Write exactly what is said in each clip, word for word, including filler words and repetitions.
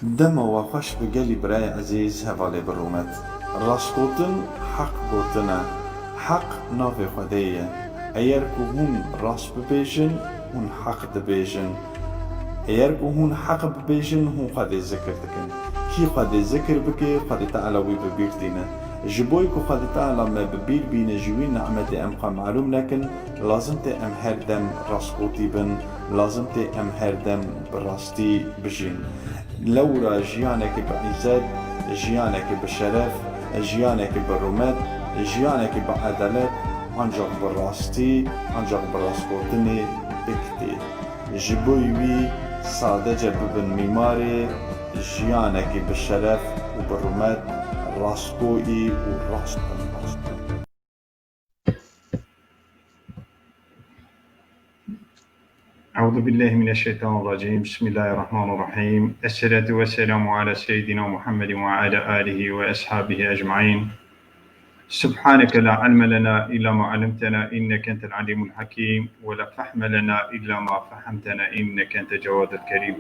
Dema we xweş bi gelî birayê ezîz, hevalê bi rûmet. Rastgotin heq gotin e. Heq navê Xwedê ye. Eger ku hûn rast bibêjin, hûn heq dibêjin. Eger ku hûn heq bibêjin, hûn Xwedê zikir dikin. Kî Xwedê zikir bike, Xwedê Teala wî bi bîr tîne. Ji bo ku Xwedê Teala me bi bîr bîne, ji wî nimetê em xwe malûm nekin, lazim tê em her dem rastgotî bin, lazim tê em her dem bi rastî bijîn. Lewra jiyanekî bi îzzet, jiyanekî bi şeref, jiyanekî bi rûmet, jiyanekî bi edalet ancaq bi rastî, ancaq bi rastgotinê bikitê. Ji bo wî sadece bibin mîmarê jiyanekî bi şeref û bi rûmet, rastgoyî û rast bin. أعوذ بالله من الشيطان الرجيم. بسم الله الرحمن الرحيم. الصلاة والسلام على سيدنا محمد وعلى آله وأصحابه أجمعين. سبحانك لا علم لنا إلا ما علمتنا إنك أنت العليم الحكيم، ولا فهم لنا إلا ما فهمتنا إنك أنت الجواد الكريم.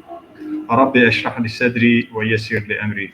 رب اشرح لي صدري ويسر لي أمري.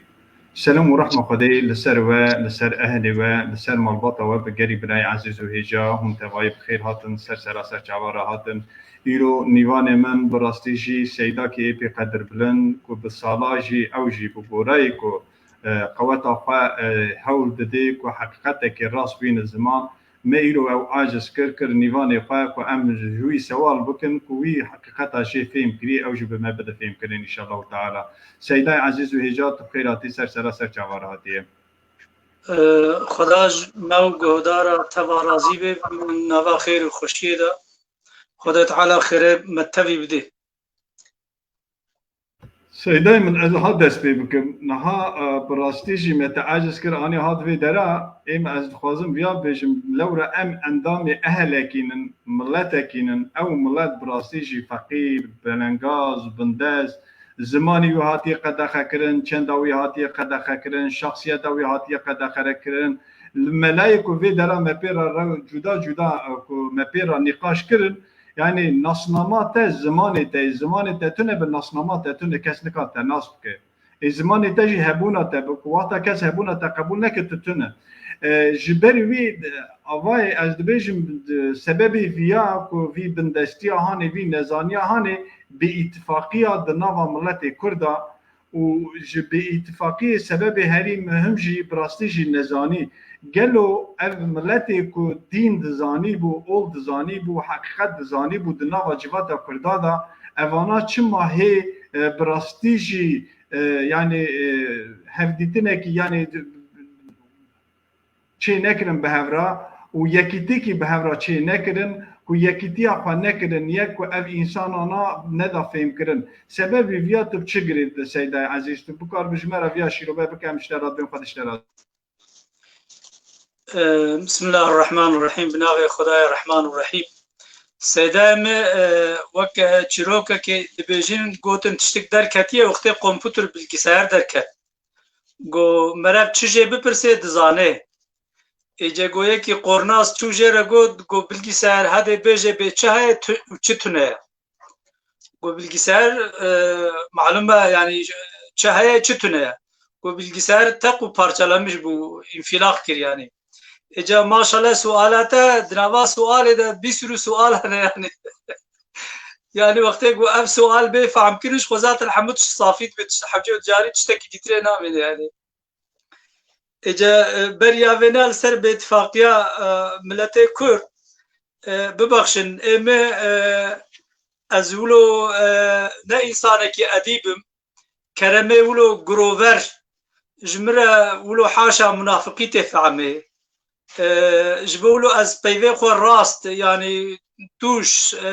Selam û rehma Xwedê li ser we, li ser ehlê we, li ser malbata we, bi gelî birayê ezîz û hêja, hûn tevayî bi xêr hatin, ser sera ser çava re hatin. Îro nîvanê min bi rastî jî Seydakê êpî qedirbilind ku bi sala jî ew jî bi gorayê ku, e, qeweta xwe, e, hewl didê ku heqîqetekê rast bîne ziman, me îro ew aciz kir, kir nîvanê xwe ku em ji wî sewal bikin ku wî heqîqeta jê fêm kirî, ew jî bi me bide fêmkirin înşallahu teala. Seydayê ezîz û hêja, tu bi xêr hatî, ser sera ser çava re hatiye. E, Xweda ji me û guhdara te ve razî be, min nava xêr û xweşiyê de. Xwedê Teala xêrê me tevî bidê. Seydayê min, ez ha dest pê bikim. Niha, e, bi rastî jî me te aciz kir, anî hat vê dera, ê me ez dixwazim viya bêjim, lewra em endamê ehelekî nin, miletekî nin, ew milet bi rastî jî feqîr, belengaz, bindest, zimanî wî hatiye qedexekirin, çenda wî hatiye qedexekirin, şexsiyeta wî hatiye qedexekirin. Li melayê ku vê dera me pê re rew cuda cuda, e, ku me pê re nîqaş kirin, yanî nasnama te zimanê te ye, zimanê te tune be, nasnama te tune, kes nikare te nas bike. Ê zimanê te jî hebûna te be, ku wexta kes hebûna te qebûl neke, tu tune. E, ji ber wî, e, avayê ez dibêjim, e, sebebê viya ku vî bindestiya hanê, vî nezaniya hanê, bi îtifaqiya di nava miletê Kurda û ji bi îtifaqiyê sebebê herî muhim jî bi rastî jî nezanî. Gelo ev miletê ku dîn dizanîbû, ol dizanîbû, heqîqet dizanîbû di nava civata Kurda de, evana çima hê, e, bi rastî jî, e, yanî, e, hevdîtinekî, yanî, çê nekirin bi hev re û yekîtîkî bi hev re çê nekirin, ku yekîtiya xwe nekirin yek, ku ev însanana neda fêmkirin. Sebebê viya tu bi çi girê dide, Seydayê ezîz? Tu bikaribî ji me re viya şîrove bike, em ji te re dibên, Xwedê ji te razî. E, Bismillahirrahmanirrahîm. Bi navê Xwedayê Rehman û Rehîm. Seydayê me, e, wek, e, çîrokekê dibêjin, gotin tiştek derketiye, wextê kompûter, bilgisayar derket. Go, meriv çi jê bipirsê, dizane. Êce go yekî qornas çû jê re got, go, bilgisayar, hede bêje bê çi heye, tu, çi tune ye. Go, bilgisayar, e, malum e, yanî çi heye, çi tune ye. Go, bilgisayar teq û parçalamiş bû, înfilaq kir yanî. Êca maşallah suala te, di nava sualê de bir sürü sual hene yanî. Yanî wextê ku ev sual bê fehmkirin, ji xwe zaten hemû tişt safî dibe, tişt hevce û carî tiştekî dîtirê namîne yanî. Êca, e, beriya vêna li ser bêtifaqiya, e, miletê Kurd, e, bibexşin, ê me, e, ez wilo, e, ne însanekî edîb im, keremê wilo girover, ji min re wilo haşa munafiqî tê fehmê. E, ji bo wilo ez peyvê xwe rast, yanî tûş, e,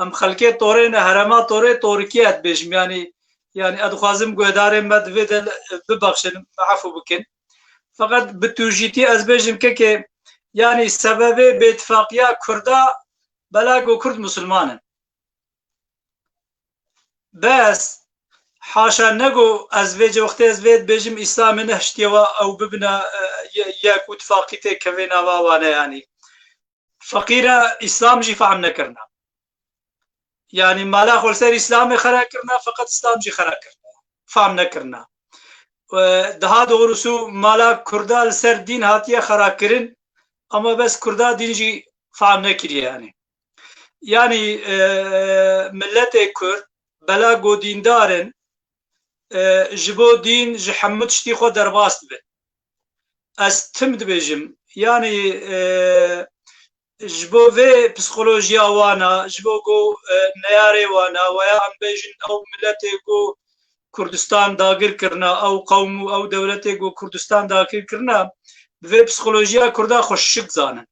em xelkê torê ne, herema torê, torikî ez dibêjim, yanî, yanî ez dixwazim guhdarên me di vê de bibexşin, me efû bikin. Feqet bi tûjîtî ez bêjim kekê, yanî sebebê bêtifaqiya Kurda bela ku Kurd Musulman in. Bes, haşa, ne ku ez vê cewxtê ez vê dibêjim, Îslamê nehiştiye wa ew bibine, e, ye-, yek û tifaqî tê kevê nava wane, yanî. Feqîre Îslam jî fehm nekirine. Yanî mala xwe li ser Îslamê xera kirine, feqet Îslam jî xera kirine. fam nekirina. E, daha doğrusu mala Kurda li ser dîn hatiye xera kirin, ama bes Kurda dîn jî fam nekiriye yani. Yani, e, milletê Kurd bela ku dîndar in, e, ji bo dîn ji hemû tiştî xwe derbas dibin. Ez tim dibêjim, yani, e, ji bo vê psîkolojiya wan a, ji bo ku, e, neyarê wan a, weya em bêjin ew miletê ku Kurdistan dagir kirina, ew qewm û ew dewletê ku Kurdistan dagir kirina, bi vê psîkolojiya Kurda xwe şik zanin.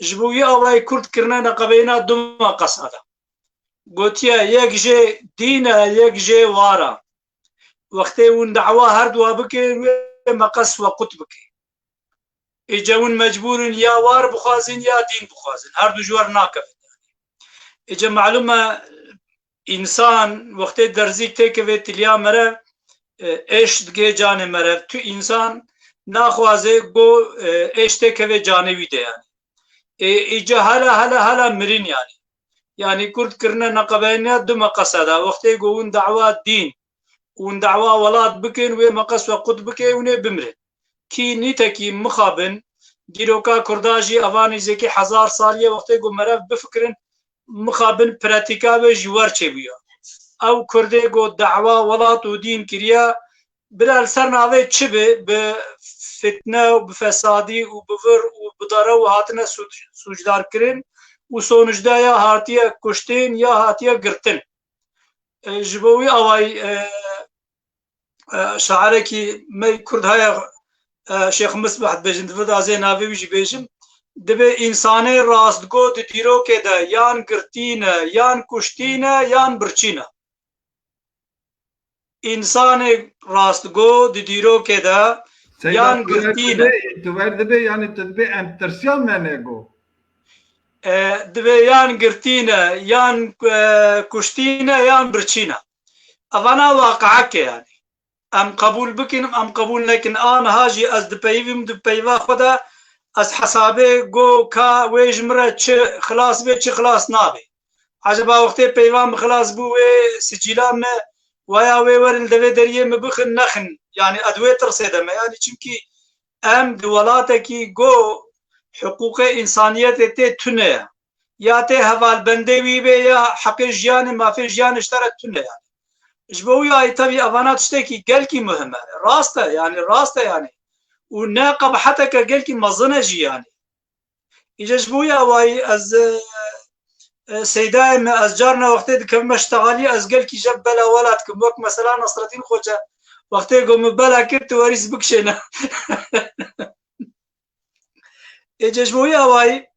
Ji bo wî awayî Kurd kirine neqebeyna du meqesa de. Gotiye, yek jê dîn e, yek jê war e. Wextê hûn dawa her dua bikin, wê meqes we qut bike. Îca hûn mecbûr in ya war bixwazin ya dîn bixwazin. Her du ji we re nakevin. Îca malûm e, însan wextê derzîk têkeve tiliya merev, e, êş dike canê merev. Tu însan naxwaze ku, e, êş têkeve canê wî de yani. E, îca hala, hala, hala mirin yani. Yani Kurd kirine neqebeyniya du meqesa de. Wextê ku hûn dawa dîn, hûn dawa welat bikin, wê meqes we qut bike, hûn ê bimrin. Kî nîtekî mixabin, dîroka Kurda jî eva nêzîkî hezar saliye wextê ku merev bifikirin, mixabin pratîka wê ji wer çêbûya. Ew Kurdê ku dawa welat û dîn kiriya, bila li ser navê çi be, bi fitne û bi fesadî û bi vir û bi dare û hatine sûc-, sûcdar kirin û sonucda ya hatiye kuştin ya hatiye girtin. E, ji bo wî awayî, e, e, şairekî me Kurd heye, e, Şêx Misbah dibêjin, divê dazê navê wî jî bêjim, dibê însanê rastgo di dîrokê de yan girtî ne, yan kuştî ne, yan birçî ne. Însanê rastgo di dîrokê de Seyda, yan tu ver girtî ne. Dibê, tu ver dibê, yani tu dibê em tirsiyan me nego. E, dibê yan girtî ne, yan, e, kuştî ne, yan birçî ne. Evana waqiake yani. Em qebûl bikin, em qebûl nekin. Aniha jî ez dipeyivim di peyva xwe de, ez hesabê go ka wê ji min re çi xilas bê, çi xilas nabê. Acaba wextê peyva min xilas bû, wê sicîla me, waya wê werin devê deriyê min bixin, nexin. Yani ez wê tirsê de me. Yani çimkî em di welatekî go hiqûqê însaniyetê tê tune ye. Ya tê hevalbendê wî bê ya heqê jiyanê, mafê jiyanê ji te re tune ye. Ji bo wî ayî tevî evana tiştekî gelkî muhim e. Rast e, yani rast e yani. Û ne qebheteke gelkî mezin e jî yani. Îca ji bo wî awayî ez, e, e, Seydayê me, ez carna wextê dikevime ştexalî, ez gelkî je bela wela dikim. Wek mesela Nasreddîn Xoce, wextê ku min bela kir, tu werîs bikişêne. Ê, ji bo wî awayî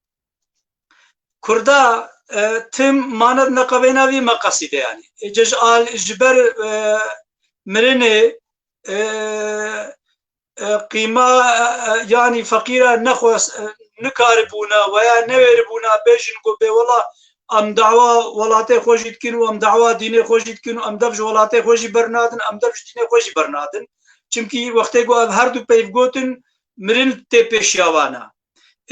Kurda, e, tim mane di neqebeyna vî meqesî de yani. Ê, ji al, ji ber, e, mirinê, e, e, qîma, e, e, yani feqîra nexwes, e, nikaribûna veya newêribûna bêjin ku bê wela em dawa welatê xwe jî dikin û em dawa dînê xwe jî dikin û em dev ji welatê xwe jî bernadin, em dev ji dînê xwe jî bernadin. Çimkî wextê ku ev her du peyv gotin, mirin tê pêşiya wan e.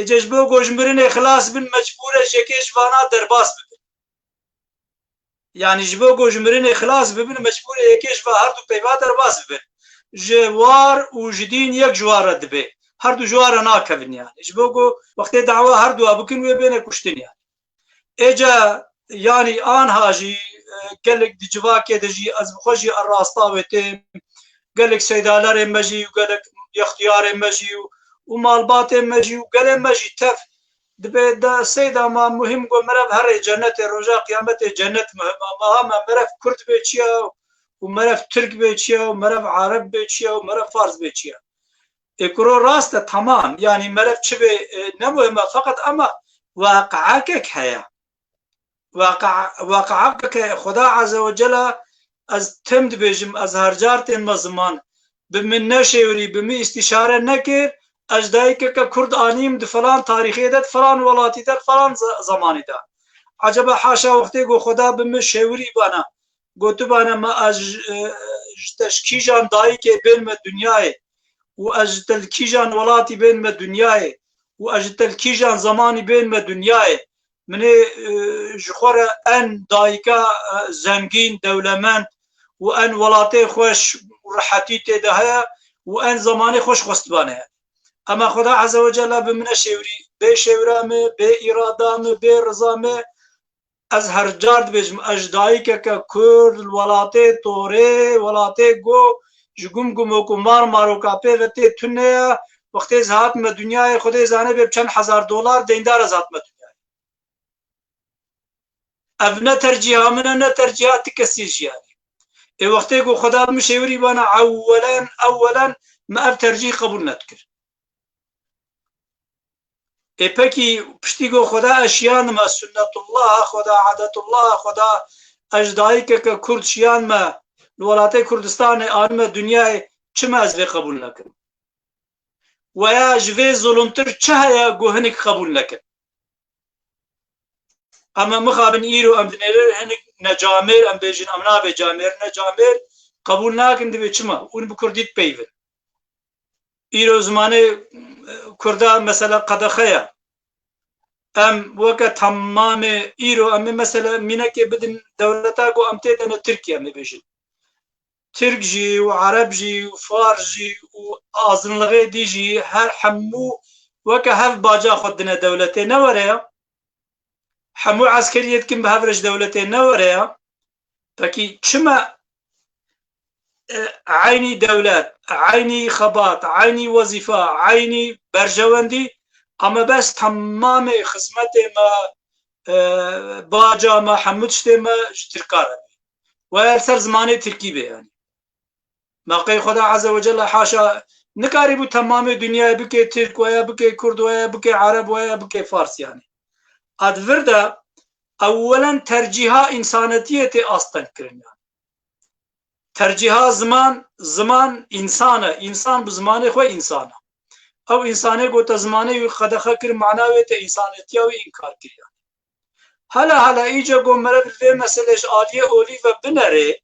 Ê, ji bo ku ji mirinê xilas bin, mecbûr e ji yekê ji vana derbas bibin. Yani ji bo ku ji mirinê xilas bibin, mecbûr e yekê ji va her du peyva derbas bibin. Ji war û ji dîn yek ji wan re dibe. Her du ji wan re nakevin yani. Ji bo ku wextê dawa her dua bikin, wê bêne kuştin yani. Êca, yanî, anha jî, e, gelek di civakê de jî ez bi xwe jî rasta wê têm. Gelek seydalerê me jî û gelek yextiyarê me jî û, û malbatê me jî û gelê me jî tev dibe de seyda ma muhîm ku merev herê cennetê, roja qiyametê cennet muhîm e. Ma ha me merev Kurd bê çi ye û merev Tirk bê çi ye û merev Ereb bê çi ye û merev Fars bê çi ye? Ê kuro rast e, tamam. Yanî merev çi bê, e, ne muhîm e. Feqet ema waqiakek heye. Waqia-, waqiakek heye. Xuda Azze ve Celle, ez tim dibêjim, ez her car tên me ziman, bi min neşêwirî, bi min îstîşare nekir, ez dayikeke Kurd anîm di filan tarîxê de, di filan welatî de, di filan ze-, zemanî de. Eceba haşa wextê ku Xuda bi min şêwirî bana, gotibane me ez ji, e, ji te ji kîjan dayikê bên me dinyayê û ez ji te li kîjan welatî bên me dinyayê û ez ji te li kîjan zemanî bên me dinyayê. Min ê, e, ji xwe re en dayika, e, zengîn, dewlemend û en welatê xweş û rehetî tê de heye û en zemanê xweş xwestibane. Ema Xweda Azze ve Celle bi min e şêwirî, bê şêwira min, bê îrada min, bê riza min, ez her car dibêjim, ez ji dayikeke Kurd, li welatê torê, welatê go, ji gum gumok û mar maroka pê ve tê tune ye. Wextê ez hatime dinyayê, Xwedê zane bê bi çend hezar dolar deyndar ez hatime dinyayê. Ev ne tercîha min e, ne tercîha ti kesî jî yanî. Ê wextê ku Xweda min şêwirî bana ewwelen, ewwelen me ev tercîh qebûl nedikir. Ê pekî piştî ku Xweda ez şiyan me sunnetullah, Xweda adetullah, Xweda ez dayikeke Kurd şiyan me li welatê Kurdistanê anime dinyayê, çima ez vê qebûl nekim? Weya ji vê zulumtir çi heye ku hinek qebûl nekin? Em, em mixabin îro em dinêrin hinek necamêr, em bêjin em nabê camêr, necamêr qebûl nakin, divê çima? Hûn bi kurdî dipeyvin. Îro zimanê, e, kurda mesela qedexe ye. Em weke temamê îro em ê mesela mînekê bidin dewleta ku em tê de ne Tirkiye, em ê bêjin. Tirk jî û Ereb jî û Fars jî û azinlixê dî jî her hemû weke hev baca xwe dine dewletê, ne were ya? Hemû eskeriyê dikin bi hev re ji dewletê, ne were ya? Pekî çima, e, eynî dewlet, eynî xebat, eynî wezîfa, eynî berjewendî, ama bes temamê xizmetê me, e, baca me, hemû tiştê me ji Tirka re bê. Weya li ser zimanê Tirkî bê yanî. Ma qey Xweda Azze ve Celle haşa nikarîbû temamê dinyayê bike Tirk, weya bike Kurd, weya bike Ereb, weya bike Fars yanî. A di vir de ewwelen tercîha însanetiyê tê astengkirin yanî. Tercîha ziman, ziman însan e. Însan bi zimanê xwe însan e. Ew însanê ku te zimanê wî qedexe kir, mana wê te însanetiya wî înkar kir yanî. Hala hala îca ku meriv li vê meselê ji aliyê olî ve binerê,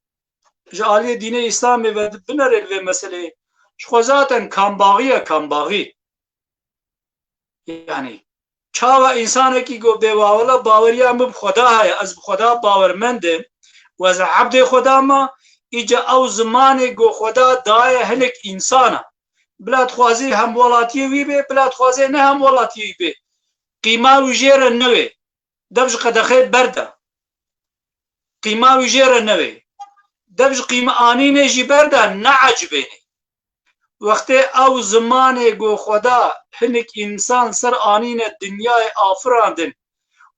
ji aliyê dînê Îslamê ve binerê li vê meselê, ji xwe zaten kambaxî ye, kambaxî. Yanî, çawa însanekî ku bê wawela baweriya min bi Xweda heye, ez bi Xweda bawermend im û ez ebdê Xweda me, îca ew zimanê ku Xweda daye hinek însana. Bila dixwazî hemwelatiyê wî bê, bila dixwazê ne hemwelatiyê wî bê. Qîma wî jê re newê. Dev ji qedexê berde. Qîma wî jê re newê. Dev ji qîma anînê jî berde, neecibênê. Wextê ew zimanê ku Xweda hinek însan ser anîne dinyayê afirandin,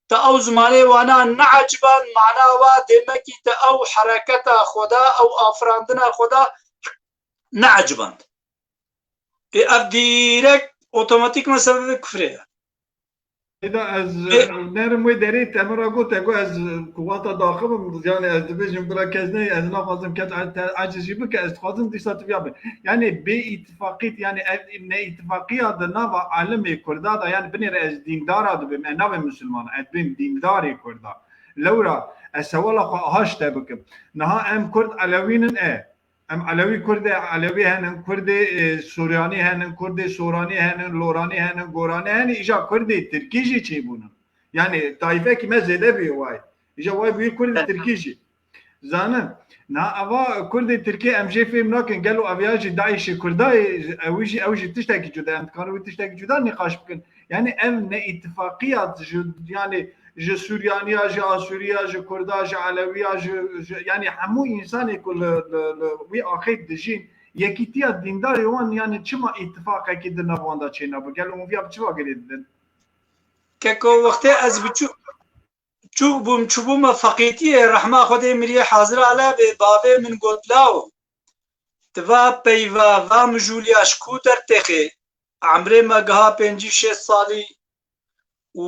te ew zimanê wana neeciband, mana wa demekî te ew hereketa Xweda, ew afirandina Xweda neeciband. Ê ev dîrek otomatîkman sebebê kufrê ye. Êda ez Ê- nerim wê derê te min re got, te got ez kuwata daxibim, yani ez dibêjim bira kes neyê, ez naxwazim kes a-, te aciz jî bike, ez dixwazim dîsa tu viya be. Yani bê îtifaqît, yani ev neîtifaqiya di nava alimê Kurda da, yani binêre ez dîndara dibim, ez nabim Musulman, ez dibim dîndarê Kurda. Lewra ez sewala xwe aha ji te bikim. Niha em Kurd Elewîn in e. Em Elewî Kurd e, Elewî henin, Kurdê, e, Suryanî henin, Kurdê Soranî henin, Loranî henin, Goranî henin, îja Kurdê Tirkî jî çêbûnin. Yani tayfekî me zêde bûye way. Îja way bûye Kurdê Tirkî jî. Zanin, na eva Kurdê Tirkî em jê fêm nakin, gelo ev ya jî DAIŞê Kurda ye, ew jî, ew jî tiştekî cuda, em dikarin wî tiştekî cuda nîqaş bikin. Yani ev neîtifaqiya ji, yani ji Suryaniya, ji Asûriya, ji Kurda, ji Elewiya, ji, ji, yani hemû însanê ku li, li, li wî axê dijîn, yekîtiya dîndarê wan, yani çima îtifaqekî di nav wan de çênabû? Gelo hûn viya bi çi va girê didin? Keko, wextê ez biçû-, çûk bûm, çûbûme feqîtiyê, rehma Xwedê miriyê hazira lê bê, bavê min got, law, tu va peyva, va mijûliya ji ku dertêxê? Emrê me giha pêncî şêst salî û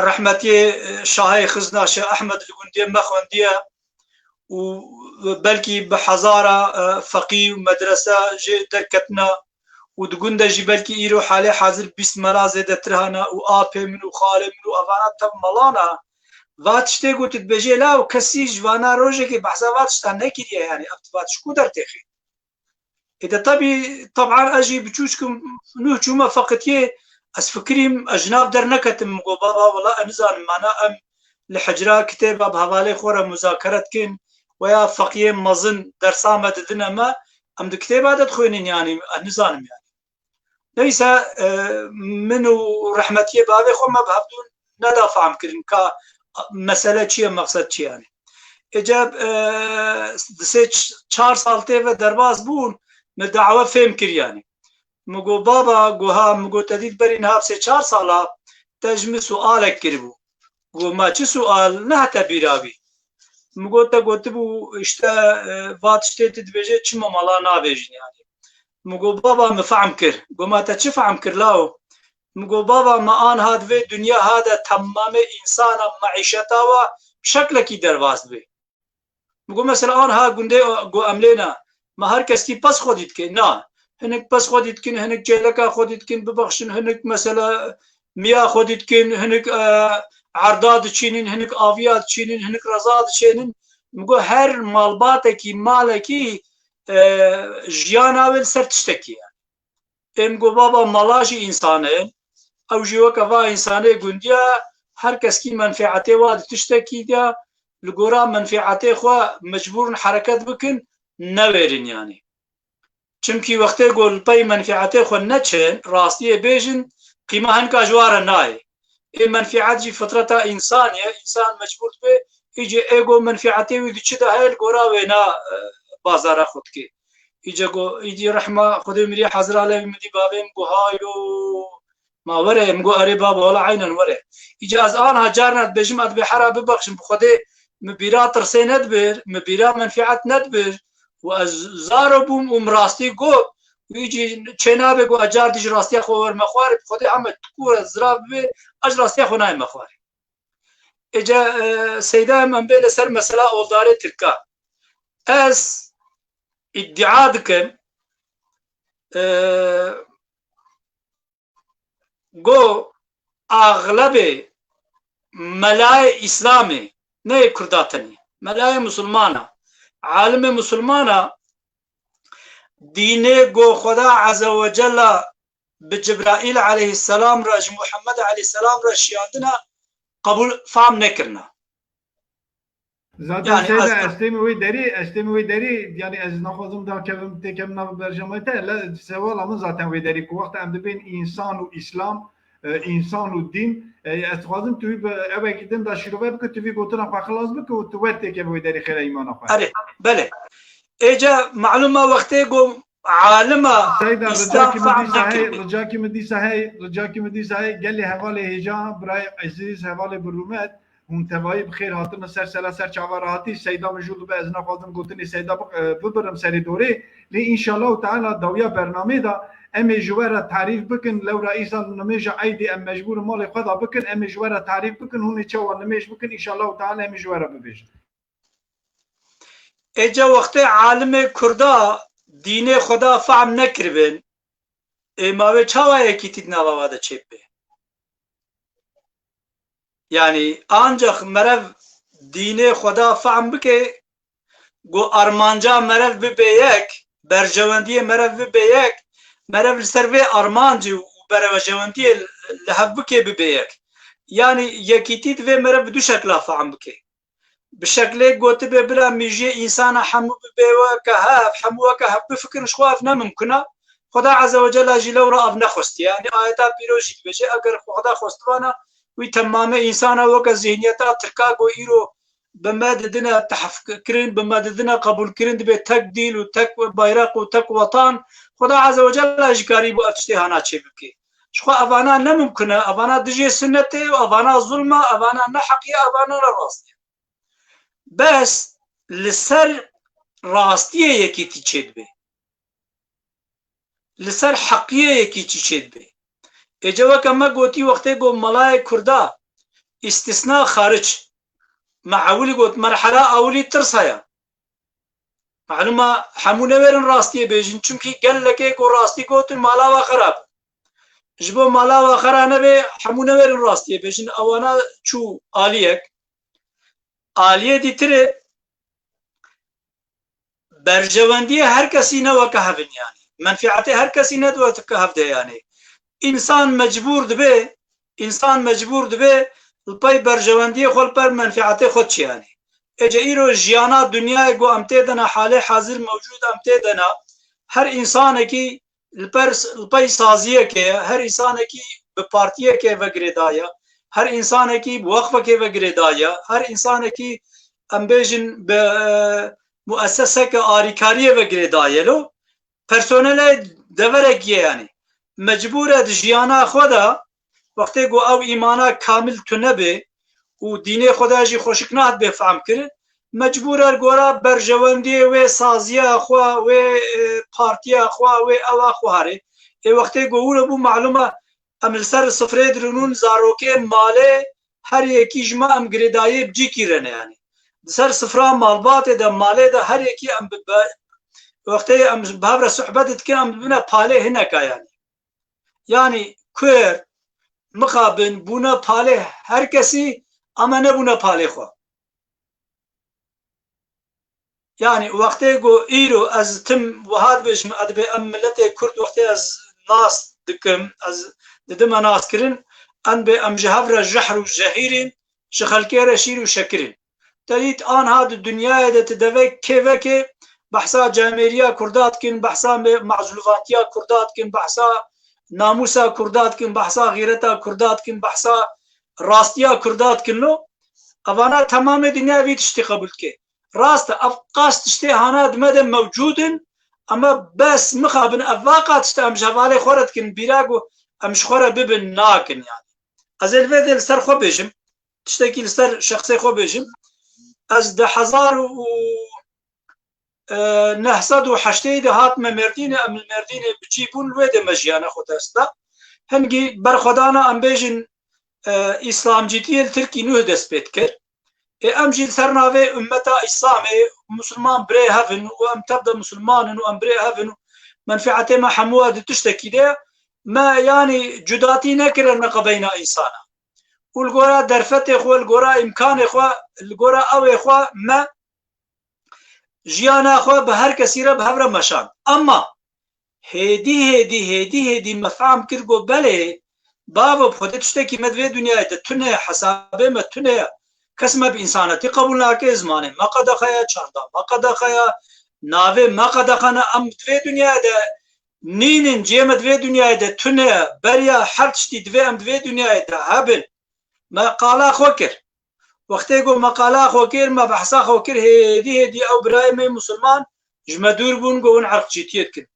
rehmetiyê, e, şahê xizna Şêx Ehmed li gundê me xwendiye û belkî bi hezara, e, feqî û medrese jê derketine û di gund de jî belkî îro halê hazir bîst mela zêdetir hene û apê min û xalê min û evana tev melana. Va tiştê ku tu dibêjê law, kesî ji vana rojekê behsa va tişta nekiriye, yani ev va tişt ku dertêxê. Ê de tebî, teban ez jî biçûçkim, nû çûme feqitiyê, ez fikirîm, ez ji nav derneketim, min got, baba, wela ez nizanim, mana em li hicra kitêba bi hevalê xwe re muzakere dikin weya feqiyê mezin dersa me didine me, em di kitêba de dixwînin, yanî ez nizanim yanî. Neyse, e, min û rehmetiyê bavê xwe me bi hevdû neda fehm kirin ka mesele çi ye, mexsed çi ye yanî. Êce, e, di sê ç-, çar sal tê ve derbas bûn, min dawe fêm kir yanî. Min got, "Baba," got, "ha," min got, "te dît berî niha bi sê çar sala te ji min sualek kiribû." Got, "Ma çi sual nehate bîra wî?" Min got, "Te gotibû, işte, e, va tiştê tu dibêje çima mala nabêjin yanî." Min got, "Baba, min fehm kir." Got, "Ma te çi fehm kir lawo?" Min got, "Baba, me anha di vê dinya ha de temamê însana meîşeta wa bi şeklekî derbas dibe." Min got, "Mesela anha gundê got em lê ne. Me her keskî pez xwedî dike." Na. Hinik pez xwedî dikin, hinik çêleka xwedî dikin, bibexşin, hinik mesela miya xwedî dikin, hinik, e, erda diçînin, hinik aviya diçînin, hinik reza diçênin. Min got, her malbatekî, malekî, e, jiyana wê li ser tiştekî ye. Ê min got, "Baba, mala jî însan e. Ew jî weke va însanê gundiya, her keskî menfeetê wa di tiştekî de, li gora menfeetê xwe mecbûr in hereket bikin, newêrin yanî. Çimkî wextê ku li pey menfeetê xwe neçin, rastiyê bêjin, qîma hinka ji wa re nayê." Ê menfeet jî fitreta însanê ye, însan mecbûr dibe, îcê ê ku menfeetê wî di çi de heye, li gora wêna, e, bazara xwe dike. Îca got, îdî rehma Xwedê mirî Hezir Alevî min dî bavê min got, "Hayo, ma were," min got, "Erê baba, wala eynen were." Îca ez anha carna dibêjim, ez dibê hera bibexşim, bi Xwedê min bîra tirsê nedibir, min bîra menfeet nedibir û ez zaro bûm û min rastî got û îcî çê nabe got ez car dî ji rastiya xwe werme xwarê, bi Xwedê heme tu kûr ez zirav bibê, ez ji rastiya xwe nayme xwarê. Êca, e, Seyda em, em bê li ser mesela oldarê Tirka. Ez îdia dikim, e, go axlebê melayê Îslamê, ne yê Kurda tenê, melayê Musulmana, alimê Musulmana, dînê go Xweda Azze ve Cella bi Cibraîl aleyhisselam re, ji Muhammed aleyhisselam re şiyandina, qebûl, fam nekirina. Zaten Yani Seyda, ez ez têm wê derî, ez têm wê derî, yani ez naxwazim dakevim, têkevim nav berjamê te, le sewala min zaten wê derî ku wexta em dibên însan û Îslam, e, însan û dîn, e, ez dixwazim tu wî bi ewekî din de şîrove bike, tu vî gotina xwe xilas bike û tu wer têkevî wê derî xêra îmana xwe. Erê, belê. Êca malûm e wextê ku alima Seyda, Îslam ricakî min fam dîsa hey, nekiribû. Ricakî min dîsa hey, ricakî min dîsa hey, gelê hevalê hêja, birayê ezîz, hevalê bi rûmet, hûn tevayî bi xêr hatine ser sela ser çava re hatî. Seyda min jû dibe, ez naxwazim gotinê Seyda bi-, e, bibirim serê dorê. Lê înşallahu teala dawiya bernamê de em ê ji we re tarîf bikin. Lewra îsal nimêja eydê em mecbûr in malê xwe de bikin. Em ê ji we re tarîf bikin. Hûn ê çawa nimêj bikin, înşallahu teala em ê ji we re bibêjin. Êca wextê alimê Kurda dînê Xweda fehm nekiribin, ê ma wê çawa yekîtî di nava wa de çêbibe? Yani ancak merev dînê Xweda fehm bike, ku armanca merev bibe yek, berjewendiyê merev bibe yek, merev li ser vê armancê û berjewendiyê li hev bike bibe yek. Yani yekîtî divê merev bi du şekla fehm bike. Bi şeklê gotibe bila mîjiyê însana hemû bibe weke hev, hemû weke hev bifikirin, ji xwe ev ne mimkun e. Xweda Azze ve Cella jî lewra ev nexwestiye. Yanî ayeta pîroz jî dibêje, eger Xweda xwestibana, wî temamê însana weke zihniyeta Tirka ku îro bi me didine tehfkirin, bi me didine qebûlkirin, dibe tek dîl û tek bayraq û tek wetan. Xweda Azze ve Cella jî karîbû ev tiştê hana çê bike. Ji xwe evana ne mimkun e, evana dijê sinnetê û evana zulm e, evana ne heqî ye, evana ne rastî ye. Bes li ser rastiyê yekîtî çêdibe. Li ser heqiyê yekîtî çêdibe. Êca weke me gotî wextê got melayê Kurda îstisna xaric. Me ewilî got, merhela ewilî tirs heye. Malûm e, hemû newêrin rastiyê bêjin, çimkî gelekê ku rastî gotin mala wa xera bû. Ji bo mala wa xera nebe, hemû newêrin rastiyê bêjin. Ewana çû aliyek. Aliyê dîtirê, berjewendiyê her kesî ne weke hev in yanî. Menfeetê her kesî ne weke hev de yanî. Însan mecbûr dibe, însan mecbûr dibe li pey berjewendiyê xwe, li pey menfeetê xwe çi yanî. Êce îro jiyana dinyayê ku em tê de ne, halê hazir mewcûd em tê de ne, her însanekî li per, li pey saziyekê ye, her însanekî bi partiyekê ve girêdaye, her însanekî bi wexfekê ve girêdaye, her însanekî, em bêjin, bi, e, muesseseke arîkariyê ve girêdaye. Lo personelê deverekî ye, yanî mecbûr e di jiyana xwe de, wextê ku ew îmana kamil tune be û dînê xwe de jî xweşik nehatibe fehm kirin, mecbûr e li gora berjewendiyê wê saziya xwe, wê, e, partiya xwe, wê ewa xwe herê. Ê wextê ku wilo bû, malûm e, em li ser sifrê dirûnûn, zarokê malê, her yekî ji me em girêdayî bi cîkî re ne, yanî. Di ser sifra malbatê de, malê de her yekî em bi, bi, wextê em bi hev re sohbet dikin, em dibine palê hineka, yanî. Yanî, Kurd, mixabin, bûne palê her kesî, ama nebûne palê xwe. Yanî, wextê ku îro ez tim wiha dibêjim, ez dibê em miletê Kurd, wextê ez nas dikim, ez didime naskirin, em bê em ji hev re jehr û jehîr in, ji xelkê re şîr û şekir in. Te dît anha di dinyayê de ti devek kêvekê behsa camêriya Kurda dikin, behsa me-, mazlûvantiya Kurda dikin, behsa namûsa Kurda dikin, behsa xîreta Kurda dikin, behsa rastiya Kurda dikin lo. Evana temamê dinya vî tiştî qebûl dike. Rast e, ev qas tiştê hana di me de mewcûd in, ama bes mixabin ev vaqa tiştê em ji hevalê xwe re dikin, bîra ku em ji xwe re bibin nakin, yanî. Ez ê li vê de li ser xwe bêjim, tiştekî li ser şexsê xwe bêjim. Ez di hezar û e, neh sed û heştê de hatime Mêrdînê, em li Mêrdînê biçî bûn, li wê de me jiyana xwe dest da. Hingî berxwedana, em bêjin, e, îslamcîtiyê li Tirkî nûh dest pê dikir. Ê em jî li ser navê ummeta Îslamê, misilman birê hev in û em tev de misilman in û em birê hev in û menfeetê me hemû di tiştekî de ye. Me, yanî, cudatî nekirine qebeyna însana. Û li gora derfetê xwe, li gora îmkanê xwe, li gora ewê xwe me jiyana xwe bi her kesî re bi hev re meşand. Ema hêdî, hêdî, hêdî, hêdî me fehm kir ku belê, bavo, bi Xwedê tiştekî me di vê dinyayê de tune ye, hesabê me tune ye. Kes me bi însanetî qebûl nake, zimanê me qedexe ye, çanda me qedexe ye, navê me qedexe ne. Em di vê dinyayê de nînin, cihê me di vê dinyayê de tune ye. Beriya her tiştî divê em di vê dinyayê de hebin. Me qala xwe kir. Wextê ku me qala xwe kir, me behsa xwe kir, hêdî hêdî ew birayê me musulman ji me dûr bûn, ku hûn erqçîtiyê dikin.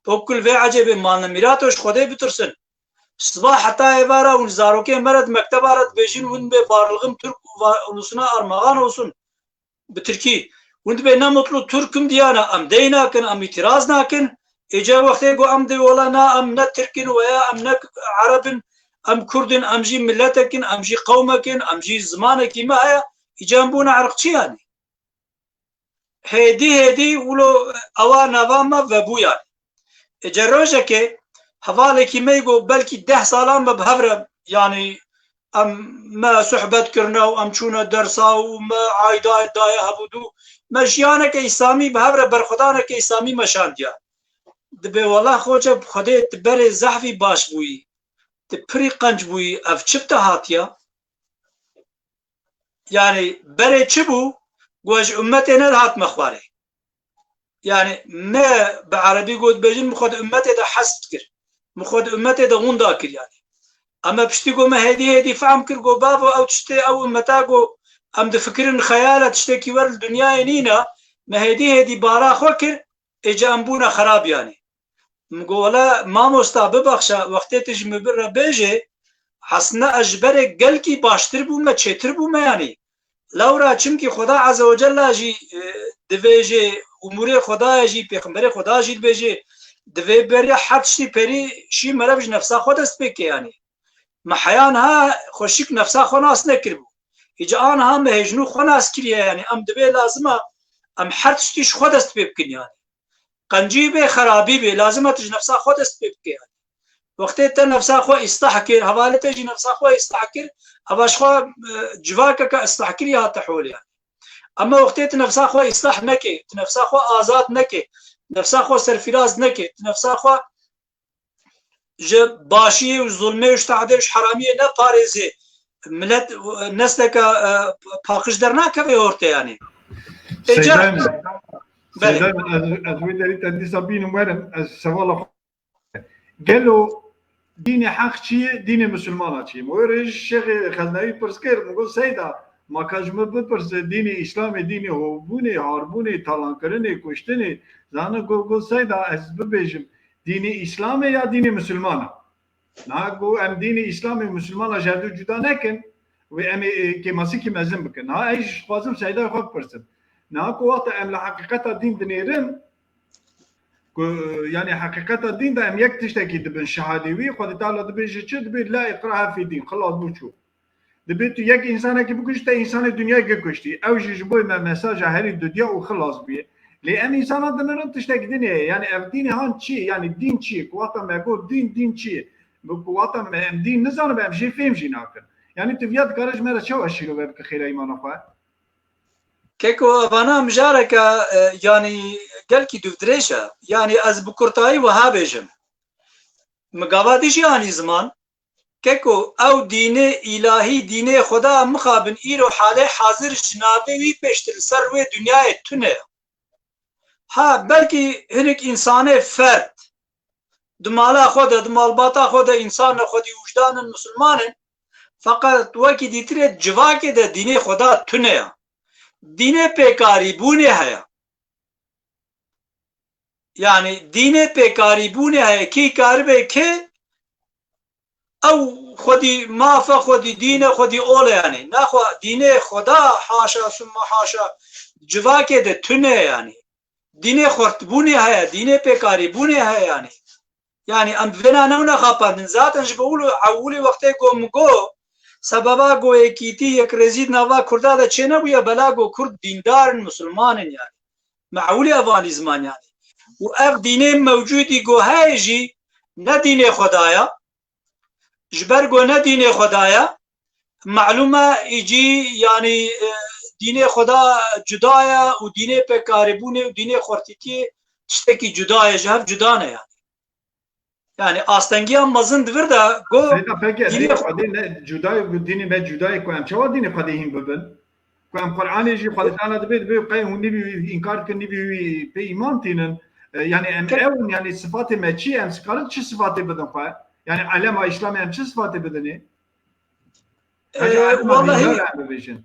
Pokul vê ecêbê malne mîrato ji Xwedê bitirsin. Siba heta êvara hûn zarokê me re di mekteba re dibêjin, hûn bê varlığım Türk va-, ulusuna armağan olsun. Bi tirkî. Hûn dibê ne mutlu Türk'üm diyana, em dey nakin, em îtiraz nakin. Êca wextê ku em dê wela na, em ne Tirk in veya em ne Ereb in, em Kurd in, em jî miletek in, em jî qewmek in, em jî zimanekî me heye, îca em bûne erqçî yanî. Hêdî hêdî wilo ewa nava me vebû yanî. Êca rojekê hevalekî me ku belkî deh salan me bi hev re, yanî em, me sohbet kirine û em çûne dersa û me aîdayet daye hevûdû. Me jiyaneke îslamî bi hev re, berxwedaneke îslamî me şandiya. Dibê wela xoce bi Xwedê tu berê zehfî baş bûyî. Tu pirî qenc bûyî. Ev çi bi te hatiya? Yanî berê çi bû? Got, ji ummetê nedihatime xwarê. Yanî me bi erebî got bêjin, min xwe di ummetê de hesp kir. Min xwe di ummetê de winda kir yanî. Ema piştî ku me hêdî hêdî fehm kir ku bavo ew tiştê ew ummeta ku em difikirin xeyal e, tiştekî wer li dinyayê nîne, me hêdî hêdî bara xwe kir, êca em bûne xerab yanî. Min got, wele mamosta, bibaxşe, wextê tu ji min re bêjê, hesne ez ji berê gelkî baştir bûme, çêtir bûme yanî. Lewra çimkî Xweda Azze ve Cella jî, e, divêjê, umûrê Xwedayê jî, Pêxemberê Xweda jî dibêjê, divê beriya her tiştî perî şî merev ji nefsa xwe dest pê ke yanî. Me heya niha xweşik nefsa xwe nas nekiribû. Îca aniha me hêj nû xwe nas kiriye yanî. Em dibê lazim e em her tiştî ji xwe dest pê bikin yanî. Qencî bê, xerabî bê, lazim e tu ji nefsa xwe dest pê bike yanî. Wextê te nefsa xwe îslah kir, hevalê te jî nefsa xwe îslah kir, eva ji xwe, e, civakeke îslahkirî hate holê yanî. Ema wextê tu nefsa xwe îslah neke, tu nefsa xwe azad neke, nefsa xwe serfîraz neke, tu nefsa xwe ji başiyê û zulmê û ji tehdê û ji heramiyê neparêzê, Millet, e, nesleke, e, paqij dernakeve ortê yanî. Ê, Seydayê min, belê. Seydayê min, ez, ez wê derî te dîsa bînim werim, ez sevala xwe. Gelo dînê heq çi ye, dînê misilmana çi ye? Min wê rê ji Şêxê Xeznewî pirs kir, min got, Seyda, ma ka ji min bipirse, dînê Îslamê, dînê hovbûnê, harbûnê, talankirinê, kuştinê, zana got, got, Seyda, ez bibêjim, dînê Îslamê ya dînê misilmana? Niha ku em dînê Îslamê û Misilmana ji hevdu cuda nekin, wê em ê, ê, kêmasîkî mezin bikin. Niha ez jî dixwazim Seydayê xwe bipirsim. Niha ku wexta em li heqîqeta dîn dinêrin, ku, yanî heqîqeta dîn de em yek tiştekî dibin şehadê wî, Xwedê Teala dibêje çi? Dibê la îkrahe fî dîn, xilas bû çû. Dibê tu yek însanekî bikujî, te însanê dinyayê kê kuştî. Ew jî ji bo me mesaja herî dudiya û xilas bûye. Lê em însana dinirin tiştek din heye. Yanî ev dînê han çi ye? Yanî dîn çi ye? Ku wexta me got dîn, dîn çi ye? Bi ku wexta me em dîn nizanin, em jê fêm jî nakin. Yanî tu viya dikare ji me re çawa şîrove bike xêra îmana xwe? Keko, evana mijareke, e, yanî gelkî dûvdirêj e. Yanî ez bi kurtayî wiha bêjim. Mi gava dî jî anî ziman. Keko, ew dînê îlahî, dînê Xweda mixabin îro halê hazir ji navê wî pêştir li ser rûyê dinyayê tune ye. Ha, belkî hinek însanê ferd di mala xwe de, di malbata xwe de însan ne xwedî wijdan in, misilman in, feqet wekî dîtirê civakê de dînê Xweda tune ye. Dînê pêkarîbûnê heye. Yanî dînê pêkarîbûnê heye, kî karibe kê ew xwedî maf e, xwedî dîn e, xwedî ol e yanî. Naxwe dînê Xweda haşa summa haşa civakê de tune ye yanî. Dînê xurtbûnê heye, dînê pêkarîbûnê heye yanî. Yanî em bi vêna newne xapandin. Zaten ji bo wilo ewilî wextê ku min got, sebeba ku yekîtî, yekrêzî di nava Kurda de çênebûye, bela ku Kurd dîndar in, misilman in yanî. Me ewilî ev anî ziman yanî. Û ev dînê mewcûdî ku heye jî ne dînê Xweda ye. Ji ber ku ne dînê Xweda ye, malûm e, îcî, yanî, e, dînê Xweda cuda ye û dînê pêkarîbûnê û dînê xurtîtiyê tiştekî cuda ye, ji hev cuda ne yanî. Yanî astengiya mezin di vir de ku Seyda, peki, dînê dînê Xwedê ne cuda ye, ku dînê me cuda ye, ku em çawa dînê Xwedê hîn bibin? Ku em Qur'anê jî Xwedê Teala dibê, dibê qey hûn nîvî wî înkar dikin, nîvî wî pê îman tînin. E, yanî em Ke- ew in, yanî sifatê me çi ye? Em karin çi sifatê bidin xwe? Yanî elema Îslamê em çi sifatê bidinê? E, Hacî elema wellahî, dîndar em bibêjin.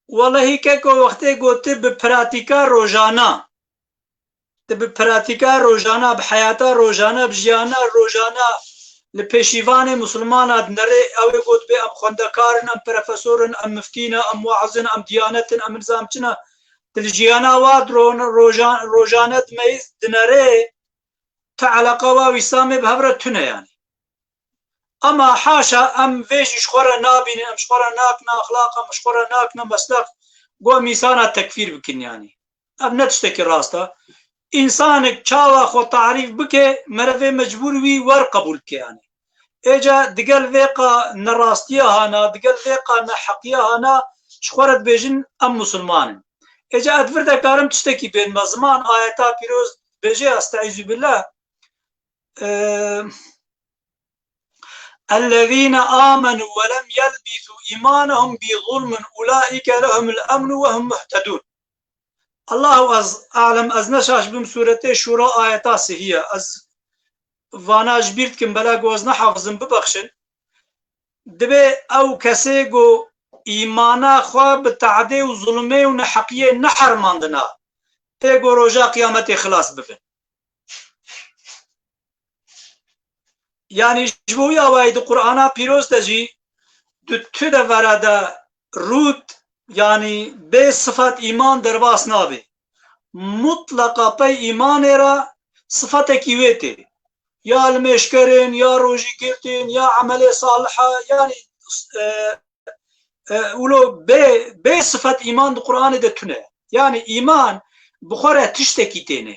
Wellahî keko, wextê ku tu bi pratîka rojana, tu bi pratîka rojana, bi heyata rojana, bi jiyana rojana li pêşîvanê misilmana dinerê, ew ê ku dibê em xwendekar in, em profesor in, em miftî ne, em wa'iz in, em diyanet in, em nizam çi ne, tu li jiyana wa di ro-, rojan-, rojane dimeyî dinerê, tu eleqa wa wî Îslamê bi hev re tune yanî. Ema haşa em vê jî ji xwe re nabînin, em ji xwe re nakine exlaq, em ji xwe re nakine mesleq, ku em însana tekfîr bikin yanî. Ev ne tiştekî rast e. Însanek çawa xwe tarîf bike, merevê mecbûr wî wer qebûl bike yanî. Êca digel vê qa nerastiya hana, digel vê qa neheqiya hana, ji xwe re dibêjin em musulman in. Êca ez vir de karim tiştekî bênme ziman, ayeta pîroz dibêje, Estaizu billah. Eee, "Ellezîne âmenû ve lem yelbisû îmanehum bi zulmin ulâike lehumul emnu ve hum muhtedûn." Allahu ez alem, ez ne şaş bim, Sûretê Şûra ayeta sihî ye. Ez vana ji bîr dikim, bela ku ez nehafizim, bibexşin. Dibê ew kesê ku îmana xwe bi te'dê û zulmê û neheqiyê nehermandina, ê ku roja qiyametê xilas bibin. Yanî ji bo wî awayî di Qur'ana pîroz de jî di tu devera de rût, yanî bê sifet îman derbas nabe. Mutleqa pey îmanê re sifetekî wê tê. Ya limêjkerin, ya rojîgirtin, ya emelê salihe, yanî, e, e, wilo bê, bê sifet îman di Qur'anê de tune. Yanî îman bi xwe re tiştekî têne.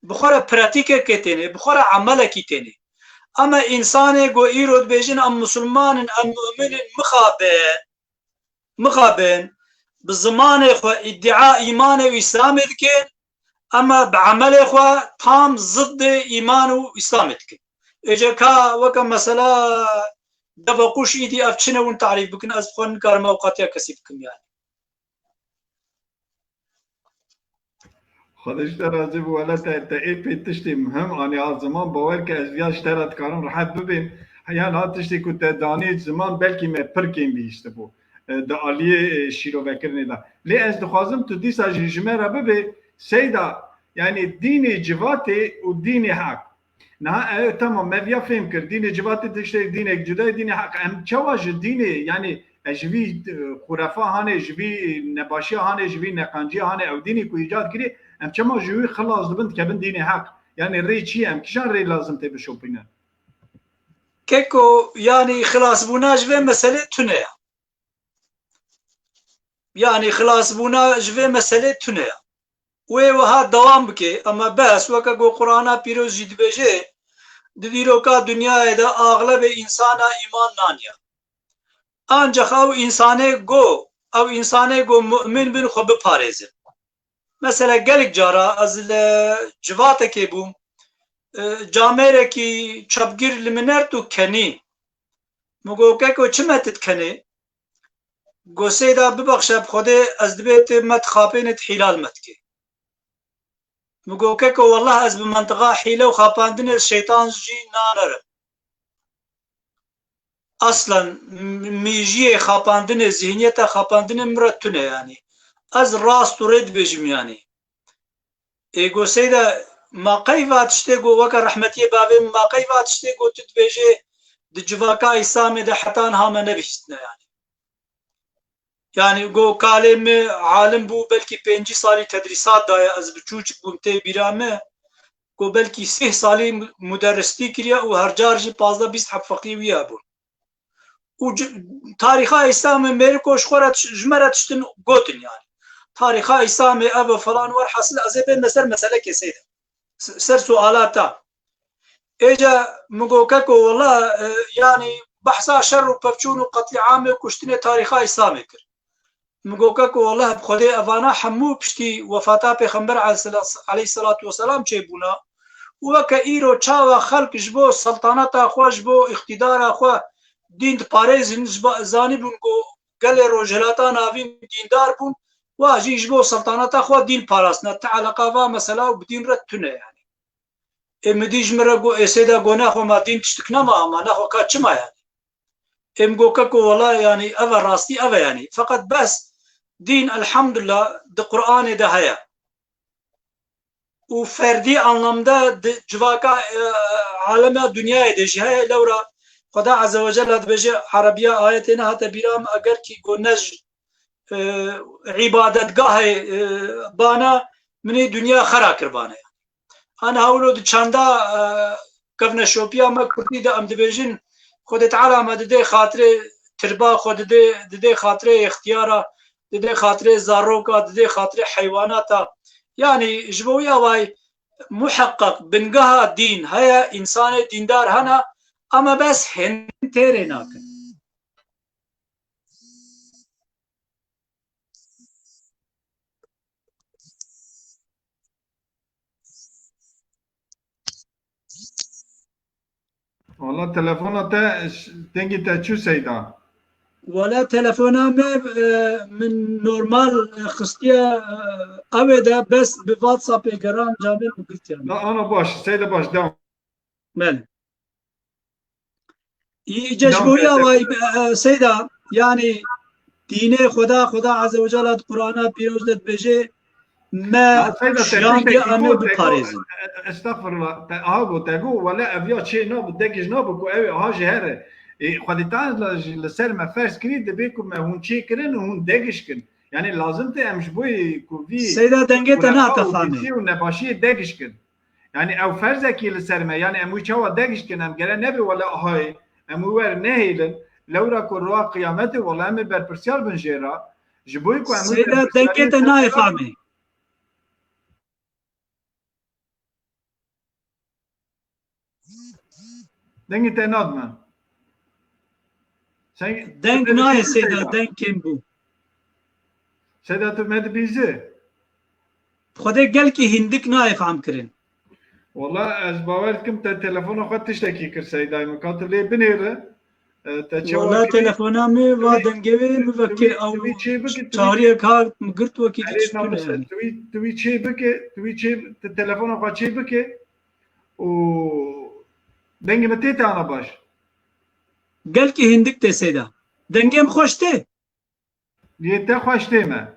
Bi xwe re pratîkekê têne, bi xwe re emelekî têne. Ema însanê ku îro dibêjin em musulman in, em mu'min in, mixabin, mixabin, bi zimanê xwe îdîa îmanê û Îslamê dikin, ema bi emelê xwe tam ziddê îman û Îslamê dikin. Êca ka weke mesela Deva qûş îdî ev çi ne hûn tarîf bikin, ez bi xwe nikarim ew qatiya kesî bikim yani. Xwedê ji te razî bû, wele te, te ê pê tiştê muhim anî ha ziman, bawer ke ez viya ji te re dikarim rehet bibêm. Heya niha tiştê ku te danî ziman belkî me pir kêm bihîstibû, e, di aliyê, e, şîrovekirinê de. Lê ez dixwazim tu dîsa jî ji me re bibê, Seyda, yanî dînê civatê û dînê heq. Niha ew, tamam, me viya fêm kir. Dînê civatê tiştê dînek cuda ye, dînê heq. Em çawa ji dînê, yanî, e, ji vî, e, xurefa hanê, ji vî nebaşiya hanê, ji vî neqanciya hanê, ew dînê ku îcad kirî, em çima ji wî xilas dibin, dikevin dînê heq? Yanî rê çi ye? Em kîjan rê lazim tê bişopînin? Keko, yanî xilasbûna ji vê meselê tune ye. Yanî xilasbûna ji vê meselê tune ye. Wê wiha dewam bike, ema bes weke ku Qur'ana Pîroz jî dibêje, di dîroka dinyayê de axlebê însana îman naniye. Ancax ew însanê ku, ew însanê ku mu'min bin xwe biparêzin. Mesela gelek cara ez li civatekê bûm, e, camêrekî çepgir li min ert û kenî. Min got, "Keko, çi me tu dikenê?" Got, "Seyda, bibexşe bi Xwedê, ez dibê tu me dixapênê, tu hîla li me dikê." Min got, "Keko, wellah ez bi mentiqa hîle û xapandinê şeytan jî nanerim. Aslan m-, mêjiyê xapandinê, zihniyeta xapandinê min re tune yanî. Ez rast û rê dibêjim yanî." Ê got, "Seyda, ma qey va tiştê got, weke rehmetiyê bavê min, ma qey va tiştê got tu dibêjê di civaka Îslamê de heta niha me nebihîstine yanî." Yanî got, "Kalê min alim bû, belkî pêncî salî tedrîsat daye, ez biçûçik bûm tê bîra min." Got, "Belkî sih salî mu-, muderristî kiriye û her car jî pazdeh bîst heb feqî wî hebûn." Û ci-, tarîxa Îslamê mêriko ji xwe re tiş-, ji me re tiştin gotin yanî. Tarîxa Îslamê ev e falan, werhasil ez ê bême ser meselekê Seyda. S-, ser suala te. Êca min got, "Keko, wela, e, yanî behsa şer û pevçûn û qetlîamê û kuştinê tarîxa Îslamê kir." Min got, "Keko, wela bi Xwedê evana hemû piştî wefata Pêxember aleyhis-, aleyhisselatu vesselam çêbûna. Û weke îro çawa xelk ji bo seltaneta xwe, ji bo îqtîdara xwe dîn diparêzin, ji ba-, zanîbûn ku gelê Rojhilata Navîn dîndar bûn, wa jî ji bo seltaneta xwe dîn parastina. Ti eleqa va mesela û bi dîn re tune yanî." Ê min dî ji min re got, "Ê Seyda, got nexwe ma dîn tiştik nema, ama nexwe ka çima yanî?" Ê min got, "Keko, wela yanî ev e, rastî ev e yanî. Feqet bes dîn elhamdulillah di Qur'anê de heye. Û ferdî anlamda di civaka, e, alema dinyayê de jî heye. Lewra Xweda Azze ve Celle dibêje, erebiya ayetê nehate bîra min, eger kî got ne ji, e, îbadetgahê, e, bana, min ê dinya xera kir bane." Ana hewlo di çanda, e, kevneşopiya me kurdî de em dibêjin, Xwedê Teala me didê xatirê tirba xwe, didê, didê xatirê ixtiyara, didê xatirê zaroka, didê xatirê heywanata. Yanî ji bo wî awayî muheqeq bingeha dîn heye, însanê dîndar hene, ama bes hênin têrê nakin. Wala telefona te, dengê te çû Seyda. Wala telefona me, e, min normal, e, xistiye, e, ew ê de bes bi WhatsAppê geran camê min girtiye. Na, ana baş, Seyda baş, devam. Belê. Î cejboya way, e, e, Seyda, yanî dînê Xweda, Xweda Azze ve Celle di Qur'ana pîroz de dibêje, me şiyandiye em ê biparêzin. Estexfirullah, te aha got, te got, wele ev ya çê nabe, degiş nabe ku ew ê aha ji here. Ê, Xwedê Teala jî li ser me ferz kirî, dibê ku me hûn çê kirin û hûn degiş kin. Yanî lazim tê em ji bo yê ku vî Seyda, dengê te nehate famê. Û nebaşiyê degiş kin. Yanî ew ferzekî li ser me, yanî em wî çawa degişt kin, em gere nebe wele ahayê, em wî wer nehêlin, lewra ku roja qiyametê wele em ê berpirsiyar bin jê re, ji bo ku em wî Seyda, dengê te nayê famê. Dengê te nadime. Sen deng nayê Seyda, deng kêm bû. Seyda, tu me dibîzî? Xwedê gelkî hindik nayê fam kirin. Wala ez bawer dikim te telefona xwe tiştekî kir Seydayê min. Ka tu lê binêre, E, te çawa Wala kirî? telefona min va Tuvî, dengê wê min tuvî, vekir ew tuvî çê bike, tuvî çariyek hat min girt wekî Erê, çi tune namûse, yani. Tuvî, tuvî çê bike, tuvî çê, te telefona xwe çê bike û dengê min tê te ana baş. Gelkî hindik tê Seyda. Dengê min xweş tê? Yê te xweş tê me.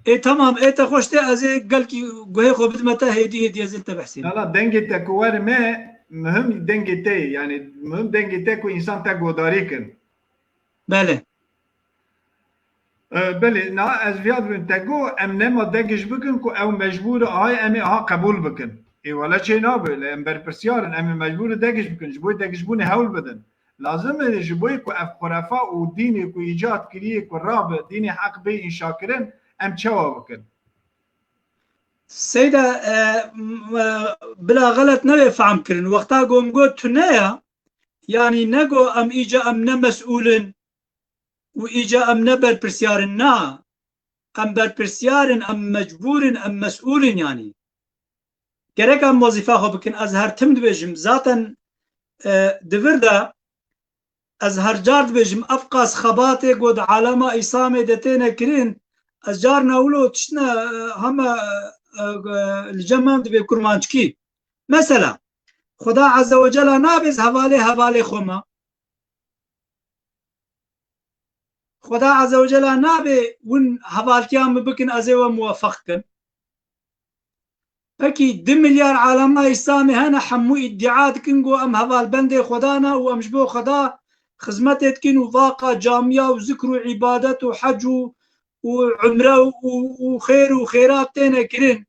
Ê, tamam, ê te xweş tê, ez ê gelkî guhê xwe bidime te, hêdî hêdî ez ê te behsînim. Nala, dengê te ku were me, muhim dengê te ye. Yani muhim dengê te ku însan te godarî kin. Belê. E, belê, na ez viya dibim te got, em nema degiş bikin ku ew mecbûr e, ay em ê aha qebûl bikin. Ê wele çê nabe, lê em berpirsiyar in, em ê mecbûr in degiş bikin, ji bo degişbûnê hewl bidin. Lazim e ji bo ku ev xurefa û dînê ku îcat kiriye ku rabe, dînê heq bê înşakirin, em çawa bikin? Seyda, e, m-, e, bila xelet nebe fehm kirin. Wexta ku em got tune ya, yanî nego em îca em ne mesûl in û îca em ne berpirsiyar in, na. Em berpirsiyar in, em mecbûr in, em mesûl in yanî. Gerek em wezîfa xwe bikin. Ez her tim dibêjim. Zaten, e, di vir de ez her car dibêjim, ev qas xebatê ku di alema Îslamê de têne kirin, ez carna wilo tiştine, e, heme, e, e, li cem me dibê kurmanckî. Mesela, Xuda Azze ve Cella nabe ez hevalê hevalê xwe me. Xuda Azze ve Cella nabe win hevaltiya min bikin, ez ê we muwefeq kim. Pekî du milyar alema Îslamê hene, hemû îdia dikin ku em hevalbendê Xuda ne û em ji bo Xuda xizmetê dikin û vaqa camiya û zikr û îbadet û hec û, û umre û, û xêr û xêrat têne kirin.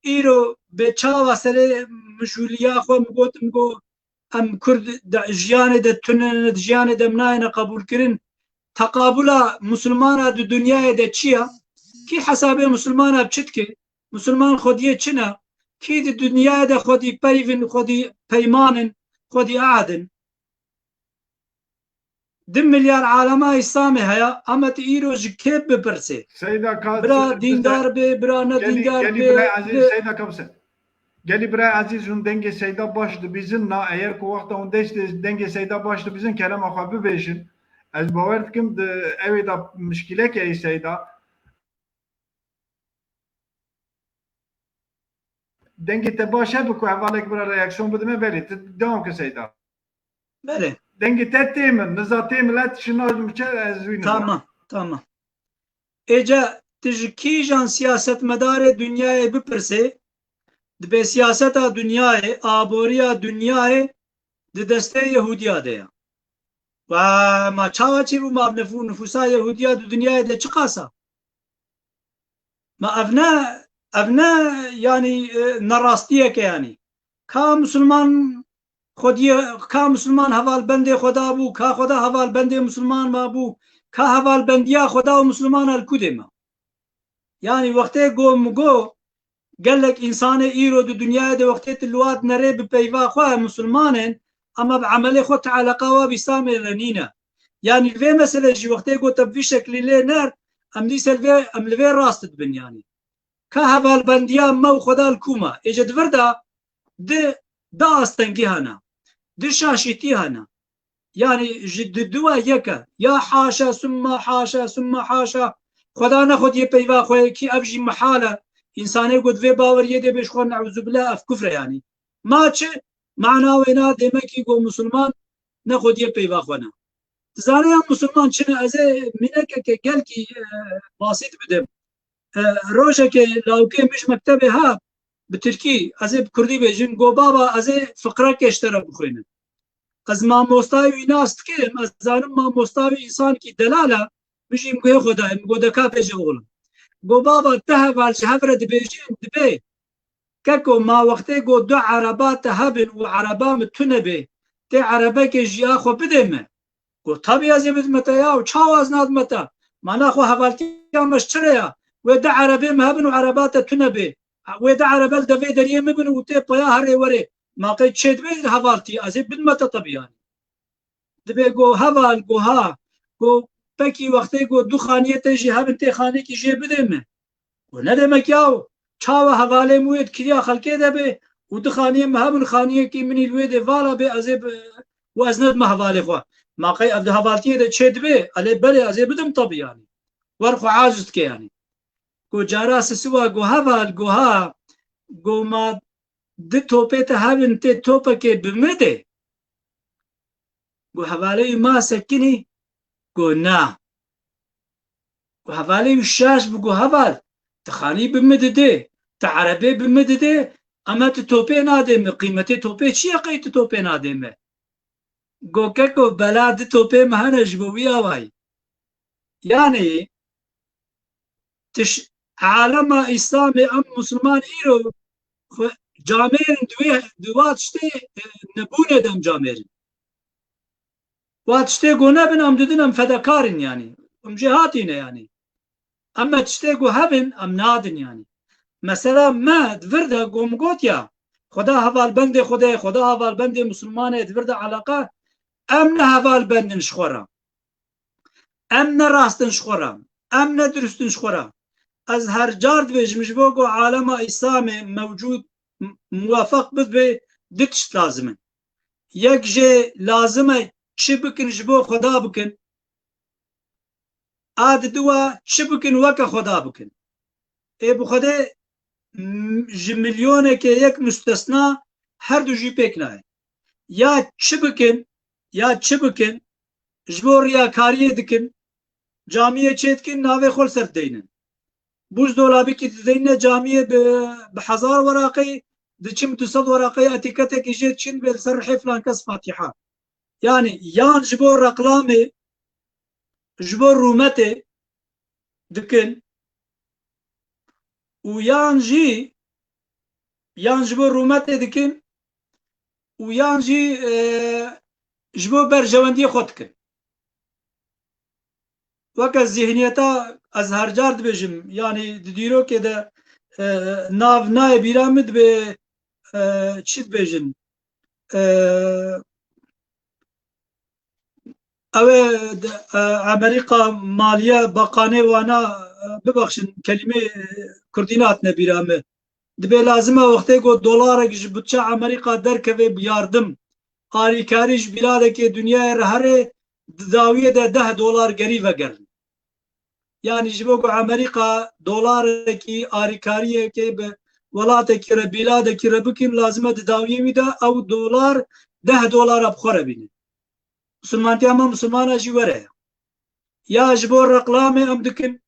Îro bê çawa serê mijûliya xwe min got, min got, em Kurd di jiyanê de tune ne, di jiyanê de em nayêne qebûlkirin. Teqabula Musulmana di dinyayê de çi ya? Kî hesabê Musulmana bi çi dike? Musulman xwediyê çi ne? Kî di dinyayê de xwedî peyv in, xwedî peyman in, xwedî ehd in? Du milyar alema Îslamê heye, ama tu îro ji kê bipirsê? Seyda ka Bira dîndar bê, bira ne dîndar bê. Gelî bira ezîz, Seyda ka bise. Gelî bira ezîz, hûn dengê Seyda baş dibîzin, na eyer ku wexta hûn dest dengê Seyda baş dibîzin, kerema xwe bibêjin. Ez bawer dikim di ewê de mişkîleke ê Seyda. Dengê te baş hebe ku hevalek bira reaksiyon bidime, belê, tu devam ke Seyda. Belê. Dengê te tê min, niza tê milet, şina ji min çe ez wî niza. Tamam, tamam. Êca tu ji kîjan siyasetmedarê dinyayê bipirsê, dibê siyaseta dinyayê, aboriya dinyayê di destê Yehudiya de ye. Ve ma çawa çêbû, ma nifû-, nifûsa Yehudiya di dinyayê de çiqas e? Ma ev ne, ev ne, yanî, e, nerastiyeke yanî. Ka Musulman xwediyê, ka Musulman hevalbendê Xweda bû, ka Xweda hevalbendê Musulman ma bû, ka hevalbendiya Xweda û Musulmana li ku dê ma? Yanî wextê go min go, gelek însanê îro di dinyayê de wextê tu li wat nerê bi peyva xwe Musulman in, ama bi emelê xwe tu eleqa wa bi Îslamê re nîne. Yanî li vê meselê jî wextê go te bi vî şeklî lê nerd, em dîse li vê, em li vê rast dibin yanî. Ka hevalbendiya me û Xweda li ku me? Êce di vir de di, di astengî hene, di şaşîtî hene. Yanî ji di dua yek e. Ya haşa, summa haşa, summa haşa. Xweda ne xwediyê peyva xwe ye, kî ev jî mihal e. Însanê ku di vê baweriyê de bê ji xwe ne'uzubillah, ev kufr e yanî. Ma çi? Mana wê na demekî ku Musulman ne xwediyê peyva xwe ne. Dizane ya Musulman çi ne? Ez ê mînekeke gelkî, e, basît bidim. E, rojekê lawkê min ji mektebê hat, bi tirkî, ez ê bi kurdî bêjim, go baba, ez ê fiqrekê ji te re bixwînim. Ez mamostayê wî nas dikim, ez zanim mamosta wî însankî delal e, min jî min guhê xwe dayê, min go de ka bêje oxlim. Go baba, te heval ji hev re dibêjin, dibê, keko, ma wextê go du ereba te hebin û ereba min tune bê, tê erebekê jiya xwe bidê min. Got, tabî ez ê bidime te ya, û çawa ez nadime te? Mana xwe hevaltiya me ji çi re ya? Wê du erebê me hebin û ereba te tune bê. Wê du erebe li devê deriyê min bin û tê peya herê werê. Ma qey çê dibê hevaltî, ez ê bidime te tabî yanî. Dibê go heval, go ha, go pekî wextê go du xaniyê te jî hebin tê xanekî jê bidê min. Û ne demek ya, çawa hevalê min wê di kiriya xelkê de be û du xaniyê min hebin, xaniyekî min î li wê dê vala be, ez ê bi-, û ez nedime hevalê xwe. Ma qey ev di hevaltiyê de çê dibe? Elê belê, ez ê bidim tabi yanî. Wer xwe aciz dike yanî. Go cara sisiwa go heval, go ha, go ma di topê te hebin tê topekê bi min de. Go hevalê wî ma sekinî? Go na. Go hevalê wî şaş bû, go heval, tu xanî bi min didê, tu erebê bi min didê, ema tu topê nadê min, qîmetê topê çi ye qey tu topê nadê min? Go keko, bela di topê min hene ji bo wî awayî. Yanî, tiş-, alema Îslamê em Musulman îro xwe camêrin di wê, di wa tiştê, e, nebûnê de em camêrin. Wa tiştê go nebin, em didin em fedakar in yanî. Em jê hatîne yanî. Em me tiştê go hebin, em nadin yanî. Mesela me di vir de go min got ya, Xweda hevalbendê xwe de, Xweda hevalbendê Musulman e, di vir de eleqa, em ne hevalbendin ji xwe re. Em ne rast in ji xwe re, em ne dirust in ji xwe re. Ez her car dibêjim, ji bo ku alema Îslamê mewcûd, m-, muwefeq bibe, du tişt lazim in. Yek jê lazim e çi bikin, ji bo Xweda bikin. A di dua çi bikin, weke Xweda bikin. Ê bi Xwedê, m-, ji milyonekê yek mustesna, her du jî pêk nayê. Ya çi bikin, ya çi bikin, ji bo riyakariyê dikin, camiyê çê dikin, navê xwe li ser dideynin. Buzdolabikî dideyne camiyê bi, bi hezar weraqeyî, diçin du sed weraqeyî etîketekî jê diçin, bê li ser rihê filan kes Fatiha. Yanî yan ji bo reklamê, ji bo rûmetê dikin û yan jî, yan ji bo rûmetê dikin û yan jî, e, ji bo berjewendiyê xwe dikin. Weke zihniyeta ez her car dibêjim, yanî di dîrokê de, e, nav nayê bîra min, dibê, e, çi dibêjin? E, Ew ê, e, Amerîka Maliye Bakanê wana, e, bibexşin, kelîmê, e, kurdî nehatine bîra me. Dibê lazim e wextê ku dolarek ji budçe Amerîka derkeve bi yardim, alîkarî ji bîladekê dinyayê re here, di dawiyê de deh dolar gerî vegerin. Yanî ji bo ku Amerîka dolarekî, alîkariyekê bi welatekî re, bîladekî re bikin, lazim e di dawiyê wî de ew dolar deh dolara bi xwe re bîne. Misilmantiya me misilmana jî were ye. Ya ji bo reklamê em dikin,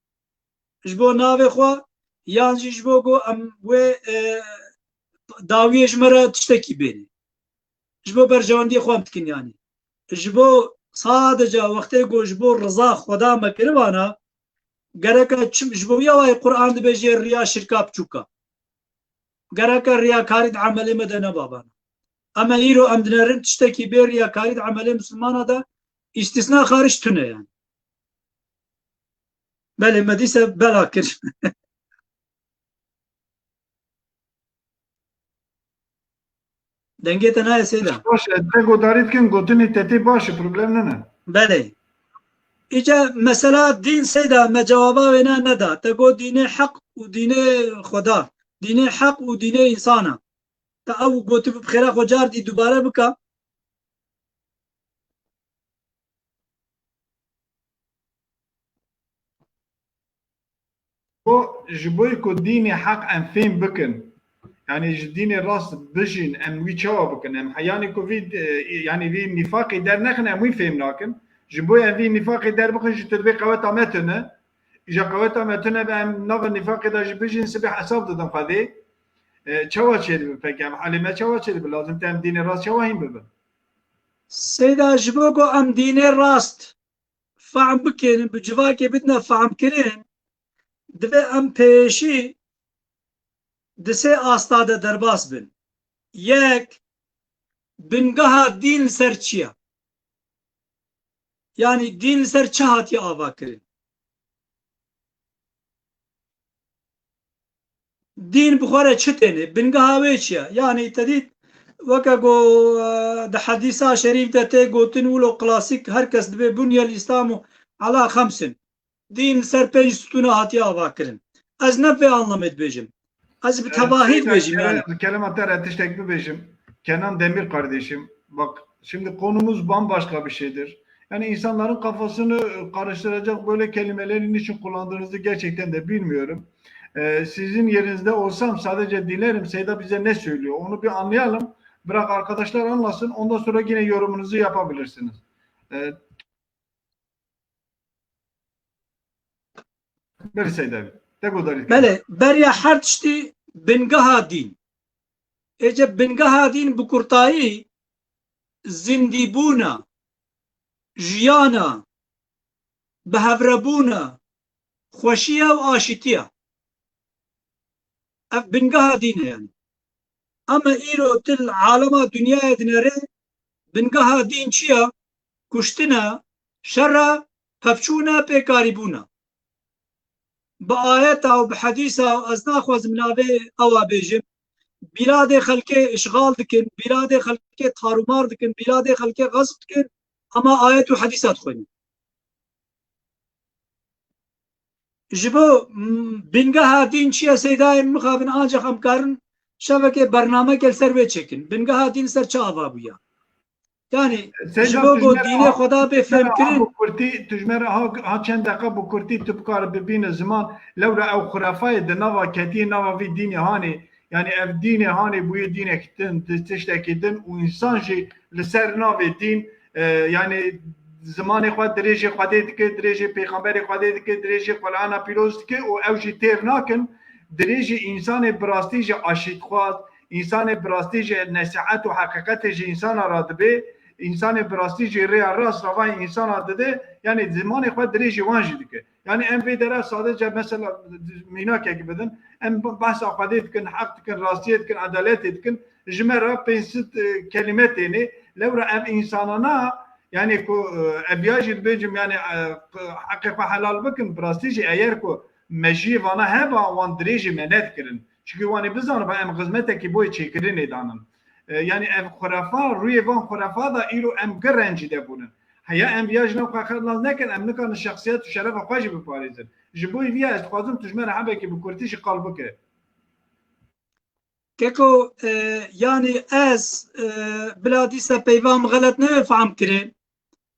ji bo navê xwe, yan jî ji bo ku em wê, e, dawiyê ji me re tiştekî bêne. Ji bo berjewendiyê xwe em dikin yanî. Ji bo sadece wextê ku ji bo riza Xweda me kiribana, gereke çi, ji bo ya wayê Quran dibêje riya şirka biçûka. Gereke riyakarî di emelê me de neba bana. Em ê îro em dinerin tiştekî bê riyakarî di emelê misilmana de, îstîsna xaric tune yani. Belê, me dîse bela kir. Dengê te nayê Seyda. Baş e, te godarî dikin, gotinê te tê baş e, problem nene. Belê. Îca mesela dîn Seyda me cewaba wêna neda. Te got dînê heq û dînê Xweda. Dînê heq û dînê însana. Te ew gotî bi xêra xwe car dî dubare bika. Bo, ji bo ku dînê heq em fêm bikin, yanî ji dînê rast bijîn, em wî çawa bikin? Em he-, yanî ku vî, e, yanî vî nîfaqê dernexin, em wî fêm nakin. Ji bo em vî nîfaqê derbixin, ji tu dibê qeweta me tune. Îja qeweta me tune be, em nava nîfaqê de jî bijîn, sibê hesab didin Xwedê. E, çawa çêdibe peki? Em halê me çawa çêdibe? Lazim te em dînê rast çawa hîn bibin? Seyda, ji bo ku em dînê rast fehm bikin, bi civakê bidine fehmkirin, divê em pêşî di sê asta de derbas bin. Yek, bingeha dîn li ser çi ye? Yanî dîn li ser çi hatiye avakirin? Dîn bi xwe re çi têne? Bingeha wê çi ye? Yanî te dît, weke ku, e, di hedîsa şerîf de tê gotin, wilo klasîk, her kes dibê bunyel Îslamu ala xemsin. Dîn li ser pênc stûna hatiye avakirin. Ez ne vê anlamê dibêjim. Ez bi tevahî dibêjim yani. Kerema te re tiştek bibêjim. Kenan Demir kardeşim, bak, Şimdi konumuz bambaşka bir şeydir. Yani insanların kafasını karıştıracak böyle kelimeleri niçin kullandığınızı gerçekten de bilmiyorum. Ee, sizin yerinizde olsam sadece dinlerim Seyda bize ne söylüyor, onu bir anlayalım. Bırak arkadaşlar anlasın, ondan sonra yine yorumunuzu yapabilirsiniz. Ee, Belê Seyda, te guhdarî dikim. Belê, beriya her tiştî bingeha dîn. Êce bingeha dîn bi kurtayî zindîbûn e, jiyan e, bihevrebûn e, xweşî ye û aşîtî ye. Ev bingeha dîn e yani. Ama îro tu li alema dinyayê dinere, bingeha dîn çi ye? Kuştin e, şer e, pevçûn e, pêkarîbûn e. Bi ayeta û bi hedîsa û ez naxwazim navê ewa bêjim. Bîradê xelkê işxal dikin, bîradê xelkê tarûmar dikin, bîradê xelkê xesp dikin, ama ayet û hedîsa dixwînin. Ji bo, m, bingeha dîn çi ye Seydayê, mixabin ancak em karin şevekê bernameke li ser wê çêkin. Bingeha dîn ser çi ava bûye? Yani, Seyda, ji bo ku dînê Xweda bê fêhmkirin. Bi kurtî, tu ji me re ha, ha çend deqa bi kurtî tu bikare bibîne ziman, lewra ew xurafayê di nava ketiyê nava vî dînê hanê, yani ev dînê hanê bûye dînek din, di tiştekî din û însan jî li ser navê dîn, e, yani zimanê xwe dirêjê Xwedê dike, dirêjê Pêxemberê Xwedê dike, dirêjê Qur'ana Pîroz dike û ew jî têr nakin, dirêjê însanê bi rastî jî aşîtxwaz, însanê bi rastî jî nesihet û heqîqetê ji însana re dibe, însanê bi rastî jî rêya rast ravayê însana dide, yani zimanê xwe dirêjê wan jî dike. Yani em vê dera sadece mesela mînakekî bidin, em behsa Xwedê dikin, heq dikin, rastiyê dikin, edaletê dikin, ji me re pênc sed, e, kelîme têne, lewra ev însanana, yani ku, e, ev ya jî dibêjim, yani, e, heqê xwe helal bikin, bi rastî jî eger ku mejiyê vana heba, wan dirêjê me nedikirin. Çikî wan ê bizaniba em xizmetekî boyê çêkirinê danin. E, yani ev xurafa, rûyê van xurafa da îro em gir rencîde bûnin. Heya em viya ji nav xwe xilas nekin, em nikarin şexsiyet û şerefa xwe jî biparêzin. Ji bo vîya ez dixwazim tu ji me re hebekî bi kurtî jî qal bike. Keko, e, yani ez, e, bila dîsa peyva min xelet nebe fehm kirin.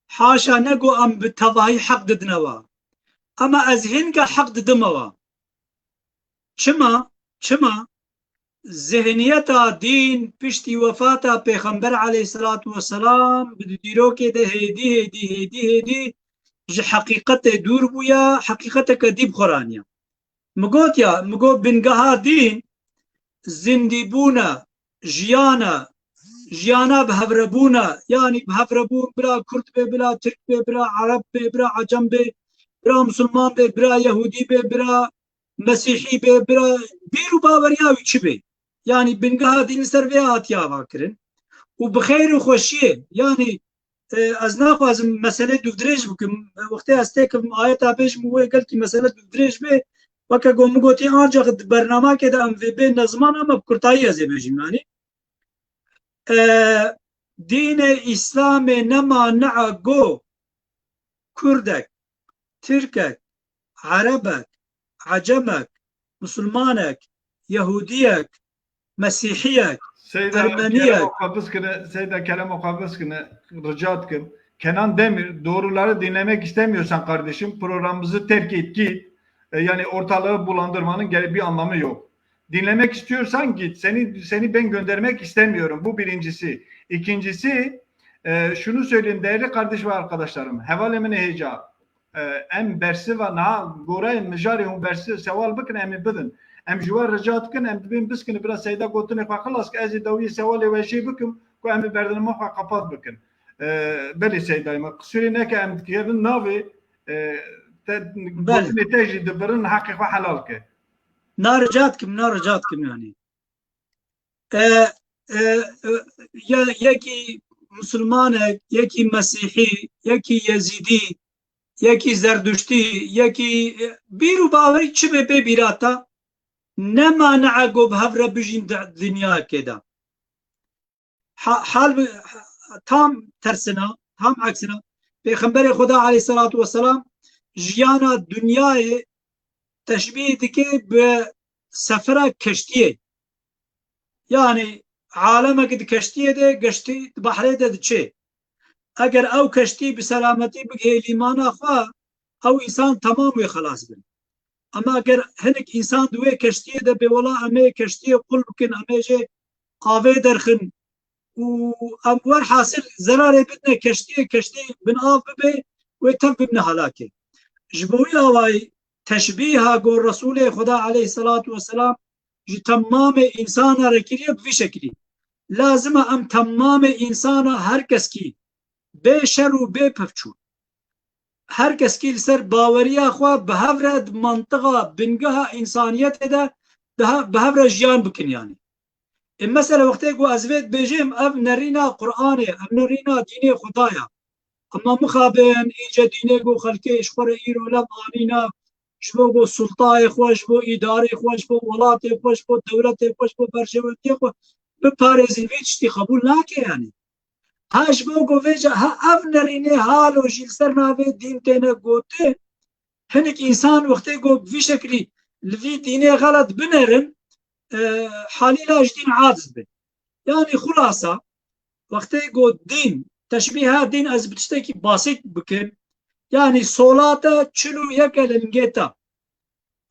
Haşa ne ku em bi tevahî heq didine we. Ama ez hinka heq didime we. Çima? Çima? Zihniyeta dîn piştî wefata Pêxember aleyhisselatu vesselam bi dîrokê de hêdî, hêdî, hêdî, hêdî ji heqîqetê dûr bûye, heqîqeteke dî bi xwe raniye. Min got ya, min got bingeha dîn zindîbûn e, jiyan e, jiyana bi hevrebûn e. Yanî bi hevrebûn, bira Kurd be, bira Tirk be, bira Ereb be, bira Ecem be, bira Musulman be, bira Yehûdî be, bira Mesîhî be, bira bîr û baweriya wî çi be. Yanî bingeha dîn li ser vê hatiye avakirin. Û bi xeyr û xweşiyê, yanî, e, ez naxwazim meselê dûvdirêj bikim. Wextê ez têkim ayeta bêjim û wê gelkî mesele dûvdirêj bê. Weke ku min gotî, ancak di bernamekê de em vê bê neziman, ama bi kurtayî ez ê bêjim, yanî. E, dînê Îslamê nema nea go Kurdek, Tirkek, Erebek, Ecemek, Musulmanek, Yehudiyek, Mesîhiyek, Seyda, Ermeniyek. Kerema xwe biskine, Seyda, kerema xwe biskine, rica dikim. Kenan Demir, doğruları dinlemek istemiyorsan kardeşim, programımızı terk et git. E, yani ortalığı bulandırmanın gere-, bir anlamı yok. Dinlemek istiyorsan git. Seni, seni ben göndermek istemiyorum. Bu birincisi. İkincisi, e, şunu söyleyeyim değerli kardeş ve arkadaşlarım. Hevalê min ê hêja, e, em bersiva niha goreyên mijarê hûn bersiv sewal bikin, em ê bidin. Em ji we rica dikin, em dibên biskine bira Seyda gotinê xwe xilas ke ez ê dawiyê sewalê we jê bikim ku em ê berdinema xwe qepat bikin. E, belê Seydayê me, qisûrê neke em dikevin navê, e, te, Belê. Gotinê te jî dibirin, heqê xwe helal ke. Na rica dikim, na rica dikim yanî. E, e, e, ya, yekî Musulmanek, yekî Mesîhî, yekî Yezîdî, yekî Zerduştî, yekî, e, bîr û bawerî çi be bê bîra te, nema nea go bi hev re bijîn di dinyayekê de. Ha-, hal bi, tam tersine, tam aksine, Pêxemberê Xweda aleyhisselatu vesselam jiyana dinyayê teşbîh dike bi sefera keştiyê. Yani alemek di keştiyê de, geştî di behrê de diçê. Eger ew keştî bi selametî bigihê lîmana xwe, ew însan temam wê xelas bin. Ama eger hinek însan di wê keştiyê de bê, wela em ê keştiyê qul bikin, em ê jê avê derxin û em werhasil zerarê bidine keştiyê, keştî bin av bibe, wê tev bibine helakê. Ji bo wî awayî teşbîha ku Resûlê Xweda aleyhisselatu vesselam ji temamê însana re kiriye bi vî şekilî. Lazim e em temamê însana, her keskî, bê şer û bê pevçûn, her keskî li ser baweriya xwe bi hev re di mantiqa bingeha însaniyetê de daha bi hev re jiyan bikin yanî. Ê, mesela wextê ku ez vê dibêjim, ev nerîna Qur'anê, ev nerîna dînê Xweda ya. Ama mixabin, îce dînê ku xelkê ji xwe re îro lev anîne, ji bo ku sultayê xwe, ji bo îdarê xwe, ji bo welatê xwe, ji bo dewletê xwe, ji bo berjewendiyê xwe biparêzin, vê tiştî qebûl nake yanî. Ha ji bo ku vêca, ha ev nerînê halo jî li ser navê dîn têne gotin, hinek însan wextê ku bi vî şekilî li vî dînê xelet binerin, e, halîla ji dîn aciz bin. Yanî xulasa, wextê ku dîn, teşbîha dîn ez bi tiştekî basît bikim, yanî sola te çil û yek e li lingê te.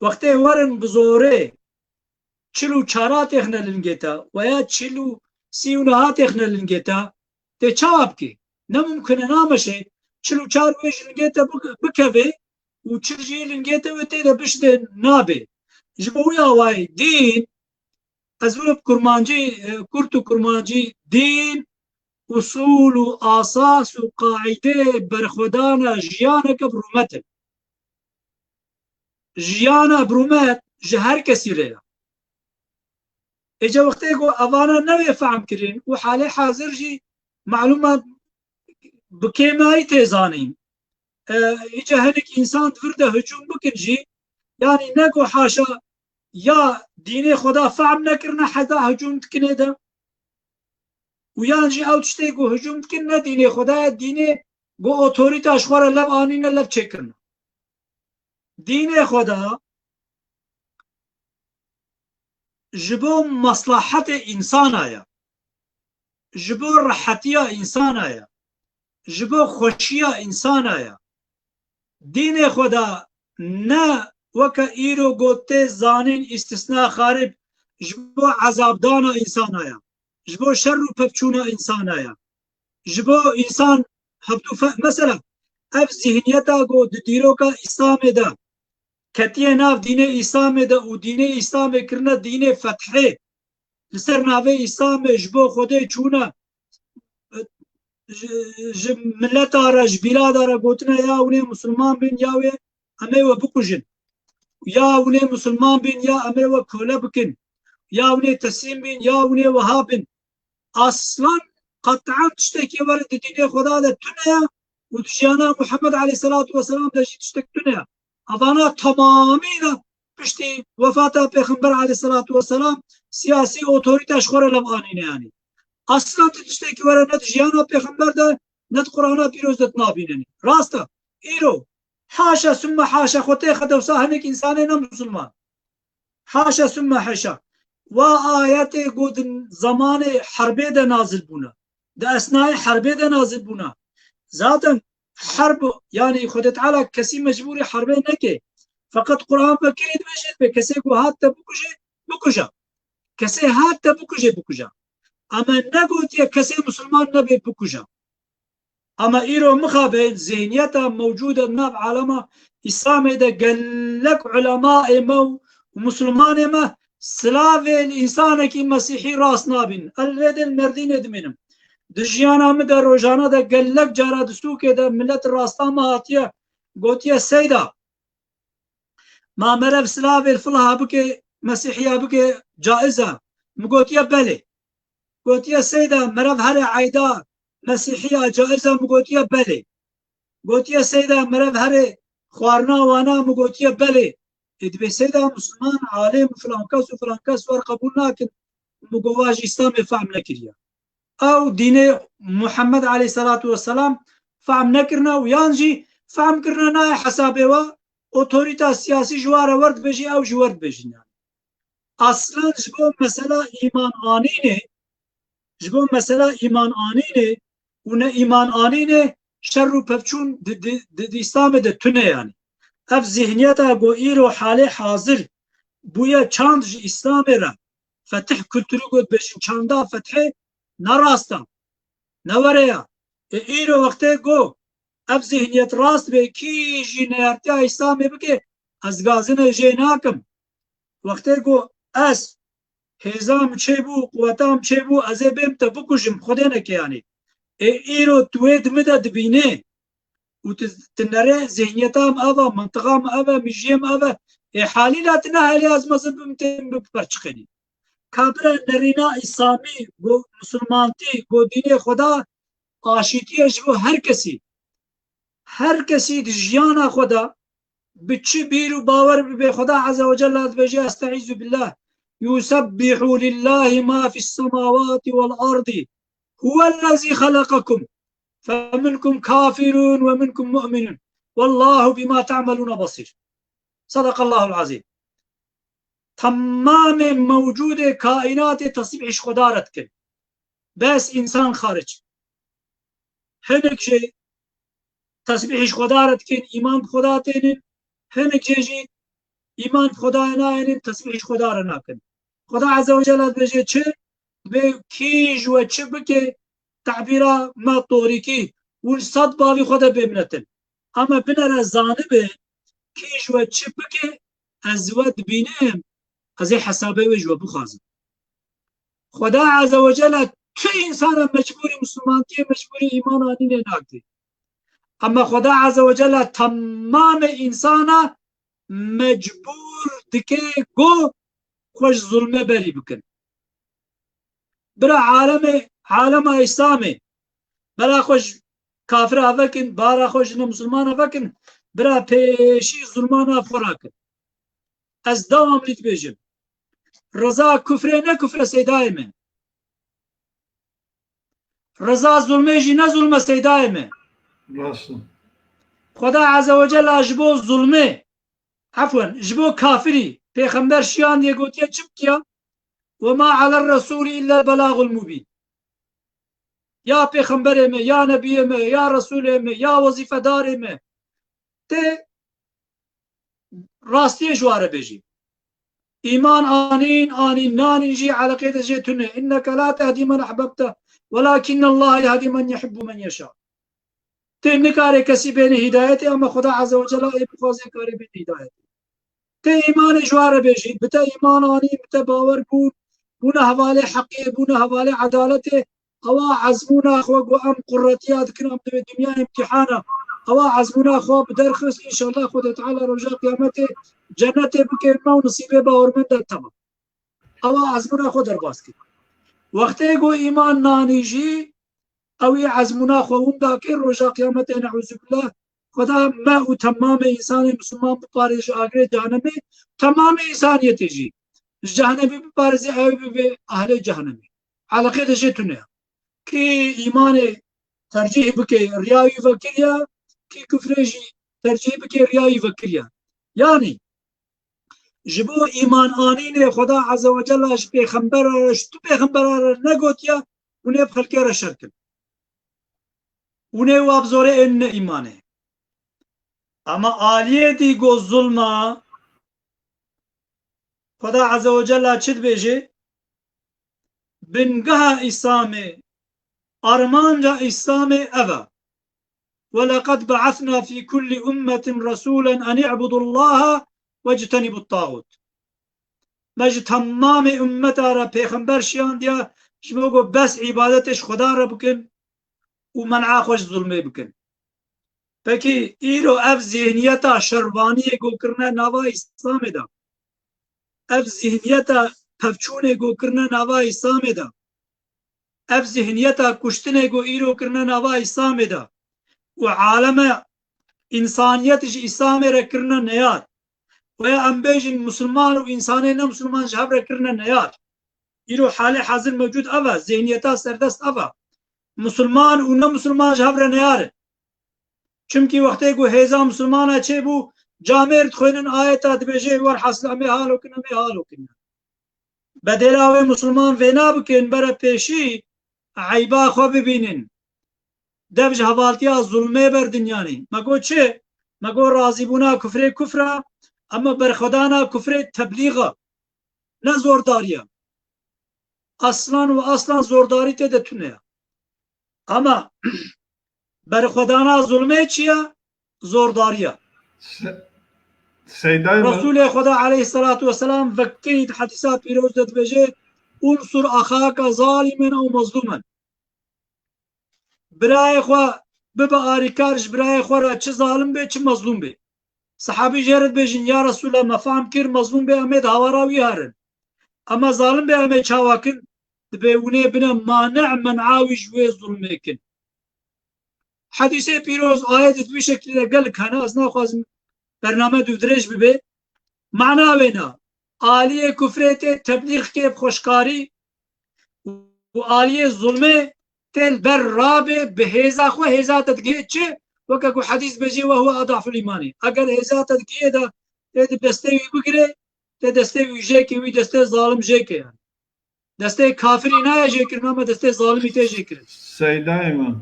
Wextê werin bi zorê çil û çara têxine li lingê te, weya çil û sî û neha têxine li lingê te, tê çawa bikî? Ne mumkin e, nameşe çil û çar wê ji lingê te bik-, bikeve û çil jî lingê te wê tê de biştê, nabe. Ji bo wî awayî dîn, ez wilo bi kurmancî, e, kurt û kurmancî, dîn usûl û asas û qaîdeyê berxwedana jiyaneke bi rûmet in. Jiyana bi rûmet ji her kesî re ye. Êca wextê ku evana newê fehm kirin û halê hazir jî malûma bi kêmayî tê zanîn. E, îca hinek însan di vir de hicûm bikin jî, yanî ne ku haşa ya dînê Xweda fehm nekirine heta hicûm dikinê de û yan jî ew tiştê ku hicûm dikin ne dînê Xweda ye, dînê ku otorîta ji xwe re lev anîne, lev çêkirine. Dînê Xweda ji bo maslahetê însana ye, ji bo rehetiya însana ye, ji bo xweşiya însana ye. Dînê Xweda ne weke îro got tê zanîn îstisna xarib, ji bo ezabdana însana ye, ji bo şer û pevçûna însana ye. Ji bo însan hevdû fe-, mesela, ev zihniyeta ku di dîroka Îslamê de ketiye nav dînê Îslamê de û dînê Îslamê kirine dînê fethê, li ser navê Îslamê ji bo Xwedê çûne, ji, ji mileta re, ji bîlada re gotine ya hûn ê misilman bin, ya wê em ê we bikujin. Ya hûn ê misilman bin, ya em ê we kole bikin. Ya hûn ê teslîm bin, ya hûn ê wiha bin. Aslan qet'an tiştekî were di dînê Xweda de tune ye û di jiyana Muhammed aleyhisselatu vesselam de jî tiştek tune ye. Evana tamamî de piştî wefata Pêxember aleyhisselatu vesselam siyasî otorîte ji xwe re lev anîne yanî. Aslan tu tiştekî were ne di jiyana Pêxember de, ne di Qur'ana pîroz de tu nabînenî. Rast e. Îro, haşa sümme haşa, xwe têxe dewsa hinek însanê ne misilman. Haşa sümme haşa. Wa ayetê ku di zemanê herbê de nazil bûne. Di esnayê herbê de nazil bûne. Zaten herb, yanî Xwedê Teala kesî mecbûrî herbê neke. Feqet Quran vekirî dibêje, dibê kesê ku hat te bikuje, bikuje. Kesê hat te bikuje, bikuje. Ama negotiye kesê misilman nebe bikuje. Ama îro mixabin zihniyeta mewcûd e nav alema Îslamê de gelek ulemaê me û misilmanê me silavê li însanekî mesîhî rast nabin. El rêdên merdînê dimînim. Di jiyana min de rojane de gelek cara di sûkê de milet rasta me hatiye gotiye, Seyda, ma merev silavê li filaha bike, mesîhiya bike, caiz e? Min gotiye belê. Gotiye, Seyda, merev here eyda mesîhiya caiz e? Min gotiye belê. Gotiye, Seyda, merev here xwarina wana? Min gotiye belê. Ê, dibê Seyda, misilman, alim, filan kes û filan kes wer qebûl nakin. Min got, wa jî Îslamê fehm nekiriye. Ew dînê Muhammed aleyhisselatu vesselam fehm nekirine û yan jî fehm kirine nayê hesabê we, otorîta siyasî ji wa re wer dibêjî, ew ji wer dibêjin yanî. Aslan ji bo mesela îman anînê, Ji bo mesela îman anînê û ne îman anînê şer û pevçûn di, di, di, di Îslamê de tune yanî. Ev zihniyeta ku îro halê hazir bûye çand ji Îslamê re, fetih kulturî ku dibêjin çanda fethê, ne rast e, ne were ye. Ê îro wextê ku ev zihniyet rast be, kî jî neyartiya Îslamê bike, ez gazine jê nakim. Wextê ku ez hêza min çêbû, quweta min çêbû, ez ê bêm te bikujim, Xwedê neke yanî. Ê îro tu wê di min de dibînê û tu, tu nerê zihniyeta min ev e, mintiqa min ev e, mijiyê min ev e. Ê halîla tu nehelê ez mezin bim têm biperçixênî. Ka bira nerîna Îslamî, go misilmantî, go dînê Xweda aşîtî ye ji bo her kesî. Her kesî di jiyana xwe de bi çi bîr û bawer bibe, Xweda Azze ve Celle dibêje, Estaizu billah, Yusebbihu lillahi ma fis semawati vel ardi. Huvellezî xeleqekum. Feminkum kafirun ve minkum mu'minun. Wallahu bima ta'meluna basir. Sadakallahul azim. Temamê mewcudê kainatê tesbîh ji Xweda re dikin. Bes însan xaric. Hinek jî tesbîh ji Xweda re dikin, îman bi Xweda tênin. Hinek jê jî îman bi Xweda nayênin, tesbîh ji Xweda re nakin. Xweda Azze ve Celle dibêje çi? Dibê kî ji we çi bike, tabîra me torîkî, hûn sed bavî xwe de bêminetin. Ama binere zanibe, kî ji we çi bike, ez we dibînim, ez ê hesabê wê ji we bixwazim. Xweda Azze ve Celle tu însana mecbûrî misilmantiyê, mecbûrî îman anînê nake. Ama Xweda Azze ve Celle temamê însana mecbûr dike ku xwe ji zulmê berî bikin. Bira alemê, alema Îslamê, bera xwe ji kafira vekin, bara xwe ji ne misilmana vekin, bira pêşî zulmana xwe rakin. Ez dewamlî dibêjim. Riza kufrê ne kufre seydayê me. Riza zulmê jî ne zulme seydayê me. Rast e. Xweda Azze ve Celle ji bo zulmê, efwen, ji bo kafirî, pêxember şiyandiye gotiye çi bikiya? Ve ma aler resûlî illa belagul mubîn. Ya pêxemberê me, ya nebiyê me, ya resûlê me, ya wezîfedarê me. Tê rastiyê ji wa re bêjî. Îman anîn, anîn, nanîn jî eleqê de jê tune. Inneke la tehdî men ehbebte, welakinne Allahe yehdi men yehibbu men yeşa. Tê nikarê kesî bêne hîdayetê, ama Xweda Azze ve Celle ê bixwaze karê bêne hîdayetê. Tê îmanê ji wa re bêjî, bi te îman anîn, bi te bawer bûn, bûne hevalê heqê, bûne hevalê edaletê, ewa ezmûna xwe ku em qurretiya dikin, em divê dinya îmtîhana. Ewa ezmûna xwe bi derxist, înşallah Xwedê Teala roja qiyametê cennetê bike me û nisîbê bawermenda te be. Ewa ezmûna xwe derbas kir. Wextê ku îman nanî jî, ew ê ezmûna xwe winda kir, roja qiyametê neuzubîllah, Xweda me û temamê însanê misilman biparêze ji agirê cehenemê, temamê însaniyetê jî ji cehenemê biparêze, ew bibe ahlê cehenemê. Eleqê de jê tune ye. Kî îmanê tercîh bike, riya wî vekiriye, kî kufrê jî tercîh bike, riya wî vekiriye. Yanî, ji bo îman anînê Xweda Azze ve Celle ji pêxembera re, ji tu pêxembera re negotiye, hûn ê bi xelkê re şer kin. Hûn ê wa bi zorê ênine îmanê. Ama aliyê dî go zulma, Xweda Azze ve Celle çi dibêje? Bingeha Îslamê, armanca Îslamê ev e. Ve leqed be'esna fî kullî ummetin resûlen en i'budullaha vectenibut tağut. Me ji temamê ummeta re pêxember şiyandiya, ji bo ku bes îbadetê ji Xweda re bikin û men'a xwe ji zulmê bikin. Pekî îro ev zihniyeta şervaniyê ku kirine nava Îslamê de, ev zihniyeta pevçûnê ku kirine nava Îslamê de, ev zihniyeta kuştinê ku îro kirine nava Îslamê de û aleme însaniyet ji Îslamê re kirine neyar. Weya em bêjin misilman û însanê ne misilman ji hev re kirine neyar. Îro halê hazir mewcud ev e, zihniyeta serdest ev e. Misilman û ne misilman ji hev re neyar in. Çimkî wextê ku hêza misilmana çêbû, camêr dixwênin ayeta dibêje, werhasil em ê halo kin, em ê halo kin. Bedêla wê misilman vêna bikin, bere pêşî eyba xwe bibînin. Dev ji hevaltiya zulmê berdinyanî. Me got çi? Me got razîbûna kufrê kufra, ema berxwedana kufrê teblîxa. Ne zordariya. Aslan û aslan zordarî tê de tune ye. Ama berxwedana zulmê çi ye? Zordariya. Se-, Seydayê min. Resulê Xweda aleyhisselatu vesselam vekirî di hedîsa pîroz de dibêje, "Unsur axaka zalimen ew mazlumen." Birayê xwe bibe arîkar ji birayê xwe re, çi zalim be, çi mezlûm be. Sehabî jê re dibêjin, "Ya Resulallah, me fehm kir, mezlûm be, em ê di hawara wî herin. Ema zalim be, em ê çawa kin?" Dibê hûn ê bine mane men'a wî ji wê zulmê kin. Hedîsê pîroz, ayet di vî şeklî de gelek hene, ez naxwazim bername dû dirêj bibe. Mana wê ne. Aliyê kufrê tê teblîx kê bi xweşkarî û aliyê zulmê tê li ber rabê bi hêza xwe, hêza te digihê çi? Weke ku hedîs bêjî, "Ve huve adaful îmanî." Eger hêza te digihê de tê di destê wî bigirê, tê destê wî jêkê, wî destê zalim jêkê yani. Destê kafirî nayê jêkirin, ama destê zalimî tê jêkirin. Seydayê min.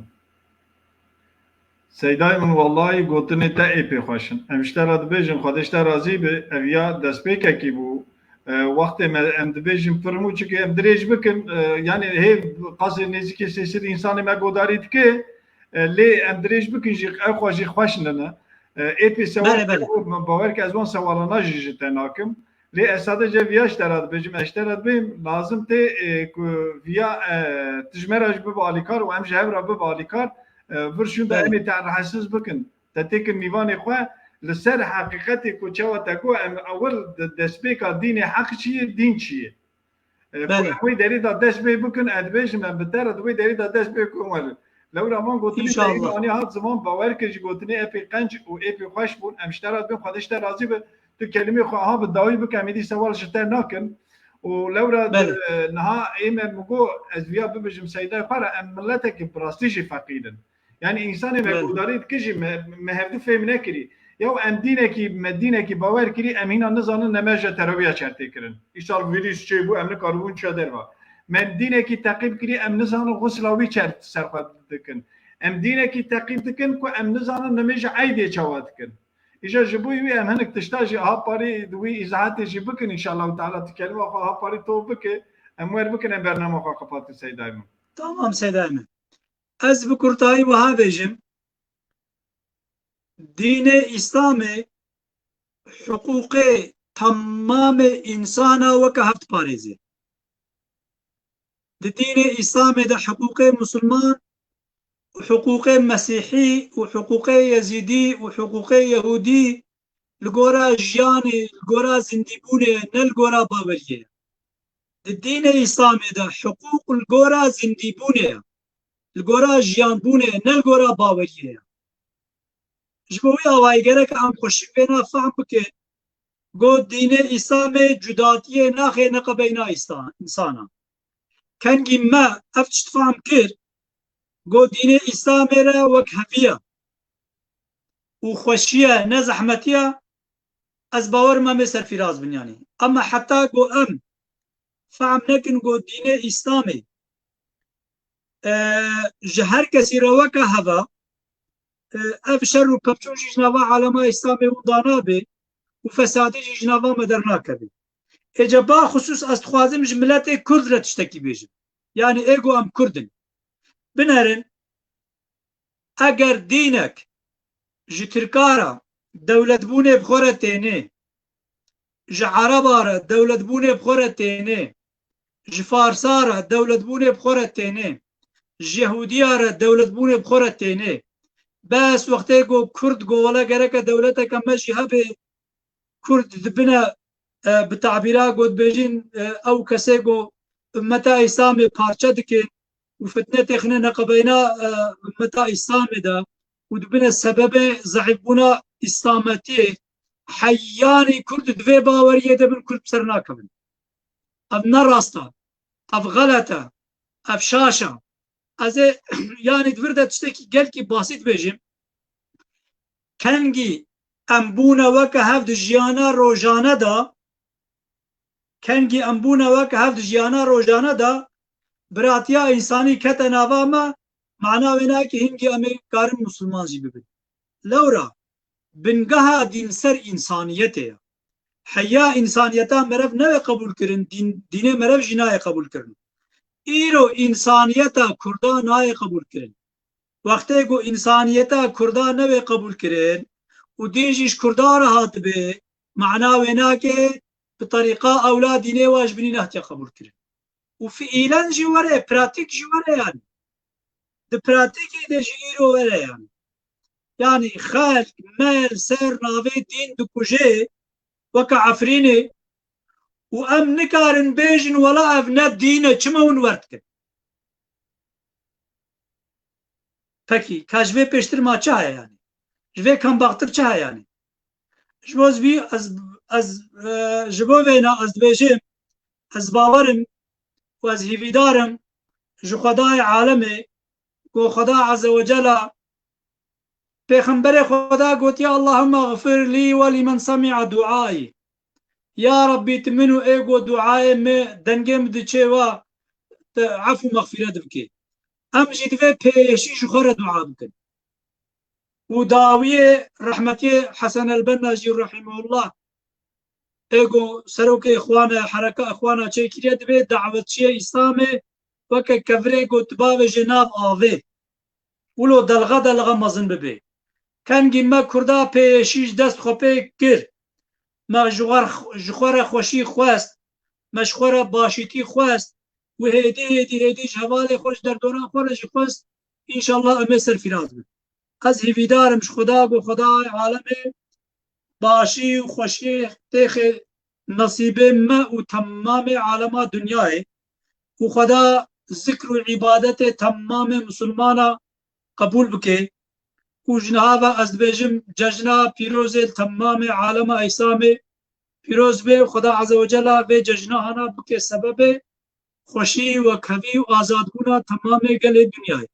Seydayê min, wellahî gotinê te ê pê xweş in. Em ji te re dibêjin, Xwedê ji te razî be, ev ya destpêkekî bû. E, wextê me, em dibêjin pir mû, çike em dirêj bikin, e, yani hê qasê nêzîkê sê sed însanê me godarî dike, e, lê em dirêj bikin jî, ew xwe jî xweş nine. E, ê pê sewal Belê, belê. Min bawer ke ez wan sewalana jî ji te nakim. Lê ez sadece viya ji te re dibêjim, ez ji te re dibêm, lazim tê, e, ku viya, e, tu ji me re jî bibe alîkar û em ji hev re bibe alîkar, e, vir şûn de Belê. Em ê te rehetsiz bikin. Te têkin mîvanê xwe li ser heqîqetê ku çawa te got, em ewil de-, destpêka dînê heq çi ye, dîn çi ye? E, ku Belê. Em wê derê de dest pê bikin, ez dibêjim, em bi te re di wê derê de dest pê bikin werin. Lewra van gotinê te înşallah. Anî hat ziman, bawer kir ji gotinê ê pê qenc û ê pê xweş bûn. Em ji te re dibin, Xwedê ji te razî be. Tu kelimê xwe aha bi dawî bike, em êdî sewal ji te nakin. Û lewra Belê. E, niha ê me min got, ez viya bibêjim Seydayê xwe re, em miletekî bi rastî jî feqîr in. Yani însanê me Belê. Guhdarî dike jî me, me hevdu fêm nekirî. Ya em dînekî, me dînekî bawer kirî, em hîna nizanin nemêja terawîya çer tê kirin. Îsal vîrus çêbû, em nikaribûn çi derva. Me dînekî teqîb kirî, em nizanin xusla wî çer ser xwe dikin. Em dînekî teqîb dikin ku em nizanin nemêja eydê çawa dikin. Îja ji bo wî em hinek tişta jî aha parî di wî îzahatê jî bikin, înşallah teala tu kelima xwe aha parî top bike, em wer bikin, em bernama xwe qepatin Seydayê min. Tamam Seydayê min. Ez bi kurtayî wiha bêjim, dînê Îslamê hiqûqê temamê însana weke hev diparêze. Di dînê Îslamê de hiqûqê Musulman û hiqûqê Mesîhî û hiqûqê Yezîdî û hiqûqê Yehûdî li gora jiyanê, li gora zindîbûnê, ne li gora baweriyê ye. Di dînê Îslamê de hiqûq li gora zindîbûnê ye, li gora jiyanbûnê ye, ne li gora baweriyê ye. Ji bo wî awayî gerek em xweşik vêna fehm bikin, got dînê Îslamê cudatiyê naxê neqebeyna îsa-, însana. Kengî me ev tişt fehm kir, got dînê Îslamê re wek heviya û xweşiye, ne zehmetiye, ez bawer me mê serfîraz bin yanî. Ema heta ku em fehm nekin ku dînê Îslamê, e, ji her kesî re weke heva, e, ev şer û pevçûn jî ji nava alema Îslamê winda nabe û fesadî jî ji nava me dernakeve. Êca baxusûs ez dixwazim ji miletê Kurd re tiştekî bêjim. Yanî ê ku em Kurd in. Binerin, eger dînek ji Tirka re dewletbûnê bi xwe re tênê, ji Ereba re dewletbûnê bi xwe re tênê, ji Farsa re dewletbûnê bi xwe re tênê, ji Yehûdiya re dewletbûnê bi xwe re tênê. Bes wextê ku Kurd got wele gereke dewleteke me jî hebe, Kurd dibine, e, bi tabîra ku dibêjin, e, ew kesê ku ummeta Îslamê parçe dikin û fitne têxine neqebeyna, e, ummeta Îslamê de û dibine sebebê zeîfbûna Îslametiyê, heyanî Kurd di vê baweriyê de bin, Kurd bi ser nakevin. Ev ne rast e. Ev xelet e. Ev şaş e. Ez ê, yanî di vir de tiştekî gelkî basît bêjim. Kengî em bûne weke hev di jiyana rojane de, kengî em bûne weke hev di jiyana rojane de, biratiya însanî kete nava me, mana wê nake hingî em ê karin misilman jî bibin. Lewra bingeha dîn ser însaniyetê ye. Heya însaniyeta meriv nayê qebûl kirin, dîn, dînê meriv jî nayê qebûl kirin. Îro însaniyeta Kurda nayê qebûl kirin. Wextê ku însaniyeta Kurda nebe qebûl kirin û dîn jî ji Kurda re hatibe, mana wê nake bi terîqa ewla dînê wa ji binî nehatiye qebûl kirin. Û fiîlen jî were, pratîk jî were yani. Di pratîkê de jî îro were yani. Yani xelk me li ser navê dîn dikuje weke Efrînê û em nikarin bêjin wela ev ne dîn e, çima hûn wer dikin? Pekî, ka ji vê pêştir ma çi heye yani? Ji vê kambaxtir çi heye yani? Ji bo ez vî, ez, ez, e, ji bo vêna ez dibêjim, ez bawer im û ez hîvîdar im ji Xwedayê alemê, ku Xweda Azze ve Cela Pêxemberê Xweda gotiye, "Allahumma ğfir lî ve limen semi'a duayî." Ya Rabbî, tu min û ê ku duayê me, dengê min diçe wa, tu efû mexfîret bike. Em jî divê pêşî ji xwe re dua bikin. Û dawiyê rehmetiyê Hesen el-Benna jî rahimehullah, ê ku serokê Îxwana, hereka Îxwana çêkiriye, divê dawetçiyê Îslamê weke kevirê ku tu bavêjê nav avê. Wilo delxe delxe mezin bibe. Kengî me Kurda pêşî ji dest xwe pê kir. Me ji xwe, ji xwe re xweşî xwest. Me ji xwe re başîtî xwest. Û hêdî, hêdî, hêdî ji hevalê xwe, ji derdora xwe re jî xwest. Înşallah em ê serfîraz bin. Ez hîvîdar im ji Xweda ku Xwedayê alemê başî û xweşiyê têxê nesîbê me û temamê alema dinyayê û Xweda zikr û îbadetê temamê misilmana qebûl bike. Û ji niha ve ez dibêjim cejna pîrozê li temamê alema Îslamê pîroz be û Xweda Azze ve Cela vê cejna hana bike sebebê xweşî, wekhevî û azadbûna temamê gelê dinyayê.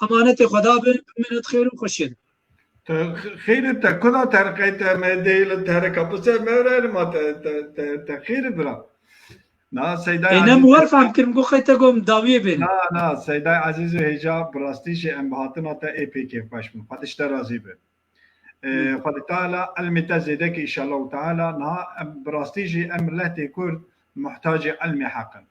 Emanetê Xweda bin, bimînin di xêr û xweşiyê de. Te xêr e, te kuda terqey te me dey li tereka. Bi ser me re ma te, te, te, te xêr e bira. Na, Seyda Ê, ne Ezîz min wer fehm kirim, got xey te got min dawiyê bêne. Na, na, Seyda Ezîz û Hêja, bi rastî jî em bi hatina te ê pê kêfxweş bin. Xwedê ji te razî be. Ee, Hı. Xwedê Teala ilmê te zêde ke, înşallah Teala, niha em bi rastî jî em miletê Kurd muhtacê ilmê heq in.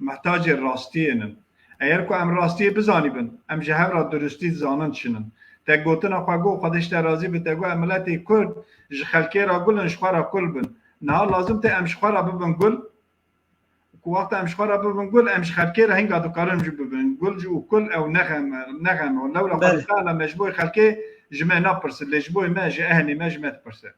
Muhtacê rastiyê nin. Eger ku em rastiyê bizanîbin, em ji hev re durustî dizanin çi nin. Te gotina xwe got, Xwedê ji te razî be, te got, em miletê Kurd ji xelkê re gul in, ji xwe re kul bin. Niha lazim tê em ji xwe re bibin gul. Ku wexta em ji xwe re bibin gul, em ji xelkê re hinga dikarin jî bibin gul jî û kul ew nexem, nexem. Lewra Belê. Xwedê Teala me ji bo xelkê ji me napirse, lê ji bo me, ji ehlê me ji me dipirse.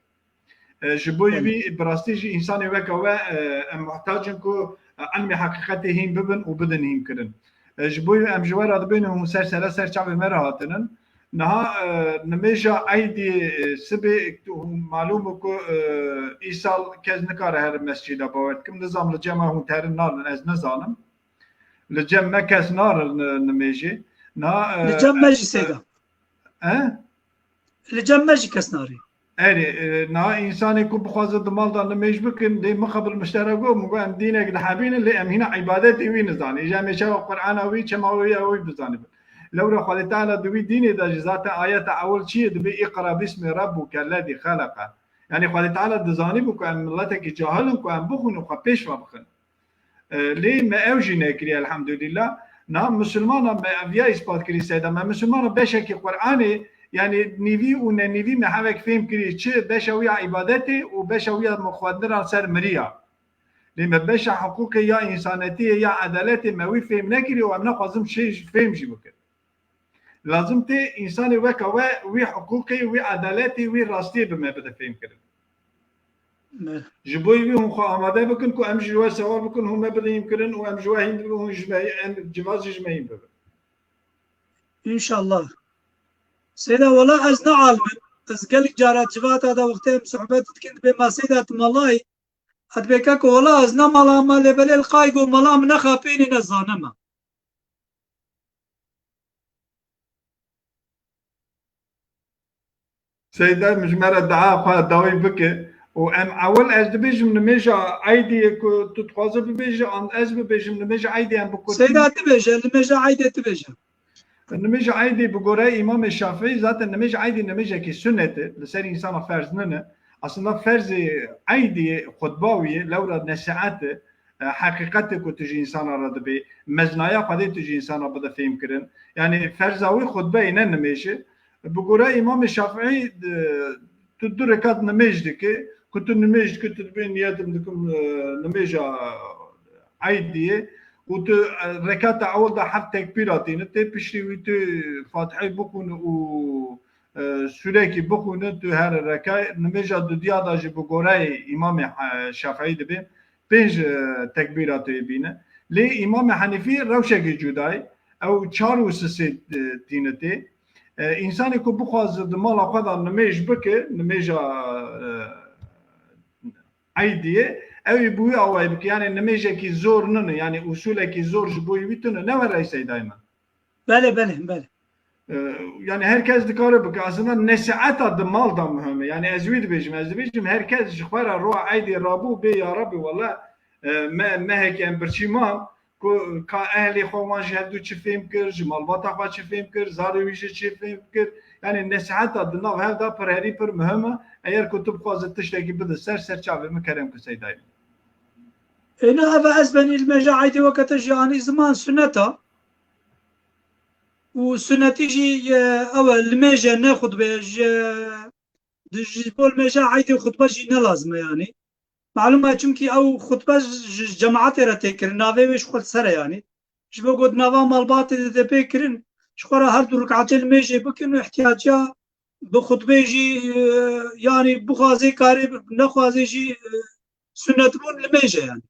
E, ji bo Belê. Wî, bi rastî jî însanê weke we, e, em muhtac in ku, e, ilmê heqîqetê hîn bibin û bidin hîn kirin. E, ji bo wî em ji we re dibêjin hûn ser sere ser çavê me re hatinin. Niha, e, nimêja eydî, e, sibê, tu malûm e ku, e, îsal kes nikare here mescîda, bawer dikim. Nizam li cem me hûn terin nalin, ez nizanim. Li cem me kes narin, e, nimêjê. Niha, e, Li cem me jî e, Seyda. E? Li cem me jî kes nare. Erê, e, niha însanê ku bixwaze di mal de nimêj bikin, lê mixebil miştera got, min got, em dînek dihebînin, lê em hîna îbadetê wî nizanin. Îja em ê çawa Qur'ana wî, çema wî ya wî bizanibin. Lewra Xwedê Teala di wî dînê de jî zaten ayeta ewil çi ye? Dibê, "Îqra bismi rabbike lezî xeleqe." Yanî Xwedê Teala dizanîbû ku em miletekî cahil in ku em bixwînin xwe pêş ve bixin. E, lê me ew jî nekiriye, elhamdülillah. Niha misilmana me ev ya îspat kirî Seyda. Me misilmana beşekî Qur'anê, yanî nîvî û nenîvî me hevek fêm kirî. Çi beşa wî ya îbadetê û beşa wî ya xwendina ser miriya. Lê me beşa hiqûqê ya însanetiyê, ya edaletê me wî fêm nekirî û em nexwazim çi fêm jî bikin. Lazim tê însanê weke we wî hiqûqê, wî edaletê, wî rastiyê bi me bide fêm kirin. Me. Ji bo wî hûn xwe amade bikin ku em ji we sewal bikin, hûn me bidin hîn kirin û em ji we hîn dibin, hûn ji me, em civaz jî ji me hîn bibin. Înşallah. Seyda, wela ez ne alim im. Ez gelek cara civata de wextê em sohbet dikin, dibê ma Seyda tu malayî. Ez dibê keko, wela ez ne mala me, lê belê li qay go mala min nexapînî, ne zanime. Seyda, min ji me re dua xwe dawî bike. Û em ewil ez dibêjim nimêja Eydiyê ku tu dixwaze bibêje, an ez bibêjim nimêja Eydê em bi kurdî. Seyda, tu bêje, nimêja Eydê tu bêje. Nimêja Eydê bi gore Îmamê Şafîî zaten nimêja Eydê nimêjekî sunnet e, li ser însana ferz nine. Aslında ferzê Eydê xutba wî ye, lewra nesihet e, e, heqîqetê ku tu ji însana re dibê, meznaya Xwedê tu ji însana bide fêm kirin. Yani ferza wî xutbeyê ne nimêj e. Bi gore Îmamê Şafîî, e, tu du rekat nimêj dike, ku tu nimêj dike, tu dibê niyetim dikim, e, nimêja Eydiyê û tu, e, rekata ewil de heft tekbîra tîne, tê piştî wî tu Fatihê bixwîne û, e, sûrekî bixwîne, tu here reka. Nimêja dudiya de jî bi goreyê Îmamê, e, Şafîî dibe pênc, e, tekbîra tu yê bîne. Lê Îmamê Henîfî rewşekî cuda ye. Ew çar û sisê, e, tîne tê. E, însanê ku bixwaze di mala xwe de nimêj bike, nimêja, e, Eydiyê, ew ê bi wî awayî bike. Yani nimêjekî zor nine, yani usulekî zor ji bo wî tune. Ne were ey Seydayê me? Belê, belê, belê. E, yani her kes dikare bike. Aslında nesiheta di mal da muhim e. Yani ez wî dibêjim, ez dibêjim her kes ji xwe re roa Eydê rabû bê ya Rabbi, wela, e, me, mehekî em birçî man, ku ka ehlê xwe wan ji hevdû çi fêm kir, ji malbata xwe çi fêm kir, zarê wî jî çi fêm kir. Yani nesiheta di nav hev de pir herî pir muhim e. Eger ku tu bixwaze tiştekî bide ser, ser çavê min kerem ki Seydayê. Êna eva ez benî li meja Eydê weke te jî anî ziman sunneta. Û sunnetî jî, e, ew e, li mêje ne xutbe, ji, ji bo li meja Eydê xutbe jî ne lazim e yani. Malum e, çimkî ew xutbe ji, ji cemaetê re tê kirin, navê wê ji xwe li ser e yani. Ji bo got nava malbatê de tê pê kirin, ji xwe re her du rikatê li mêjê bikin û ihtiyaciya bi xutbê jî, e, yani bixwazê karê, nexwazê jî, e, sunnet bûn li mêje yani.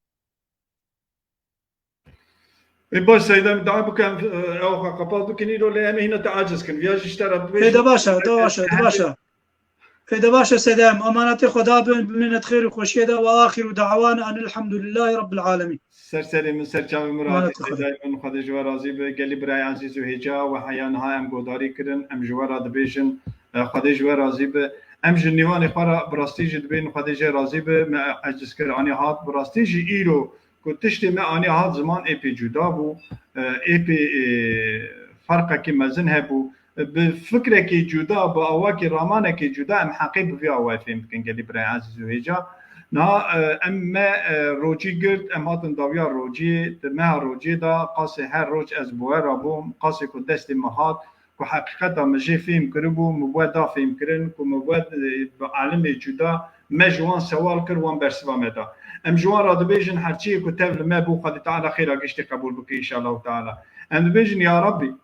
Ê baş Seyda, em dua bikin, e, ew xwe qepat bikin îro, lê em ê hîna te aciz kin. Viya jî ji te re bibêjin. Ê de baş e, de baş e, de baş e. Ê de baş e Seyda, em emanetê Xweda bin, bimîne di xêr û xweşiyê de. Ve axiru da'wana enil hamdulillahî rabbil alemin. Ser serê min, ser çavê min rahatî Seyda min, Xwedê ji we razî be. Gelî birayê ezîz û hêja we heya niha em godarî kirin, em ji we re dibêjin, e, Xwedê ji we razî be. Em ji nîvanê xwe re bi rastî jî dibên Xwedê jê razî be. Me eciz kir anî hat, bi rastî jî îro ku tiştê me anî hat ziman êpê cuda bû, e, êpê, e, ferqekî mezin hebû. Bi fikrekî cuda, bi awakî ramanekî cuda em heqî bi vî awayî fêm bikin gelî birayê ezîz û hêja. Niha, e, em me, e, rocî girt, em hatin dawiya rociyê, di meha rociyê de qasê her roj ez bi we re bûm, qasê ku destê min hat, ku heqîqeta min jê fêm kiribû, min bi we da fêmkirin, ku min bi we, e, bi alimê cuda me ji wan sewal kir, wan bersiva me da. Em ji wan re dibêjin, her çiyê ku tev li me bû, Xwedê Teala xêra giştî qebûl bike, înşallahu Teala. Em dibêjin, ya Rabbî,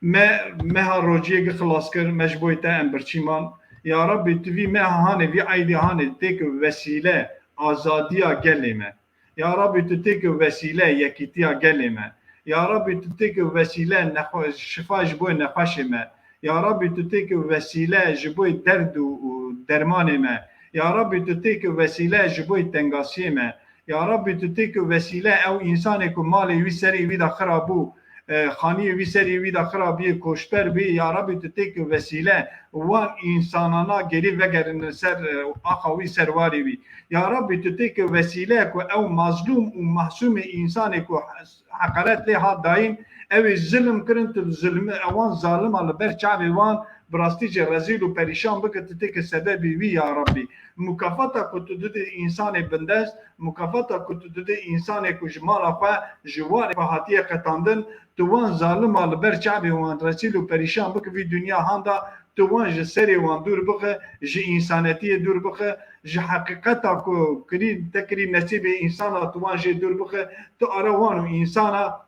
me meha rociyê gi xilas kir, me ji bo te em birçî man. Ya Rabbî, tu vî meha hanê, vî eydê hanê tê ku wesîle azadiya gelê me. Ya Rabbî, tu tê ku wesîle yekîtiya gelê me. Ya Rabbî, tu tê ku wesîle nexwe-, şifa ji bo nexweşê me. Ya Rabbî, tu tê ku wesîle ji bo derd û, û dermanê me. Ya Rabbî, tu tê ku wesîle ji bo tengasiyê me. Ya Rabbî, tu tê ku wesîle ew însanê ku malê wî serê wî de xira bû, e, xaniyê wî serê wî de xira bî, koçber bî, ya Rabbî, tu tê ku wesîle wan însanana gerî vegerîne ser, e, axa wî, ser warê wî. Ya Rabbî, tu tê ku wesîle ku ew mazlûm û mahsûmê însanê ku heqaret lê hat dayîn, ew ê zilim kirin, tu zilmi, ewan zalima li ber çavê wan bi rastî jî rezîl û perîşan bike, tu tê ku sebebê wî, ya Rabbî. Mukafata ku tu didê însanê bindest, mukafata ku tu didê însanê ku ji mala xwe, ji warê xwe hatiye qetandin, tu wan zalima li ber çavê wan rezîl û perîşan bike, vî dinya handa tu wan ji serê wan dûr bixe, ji însanetiyê dûr bixe, ji heqîqeta ku kirî, te kirî nesîbê însana tu wan jê dûr bixe, tu ara wan û însana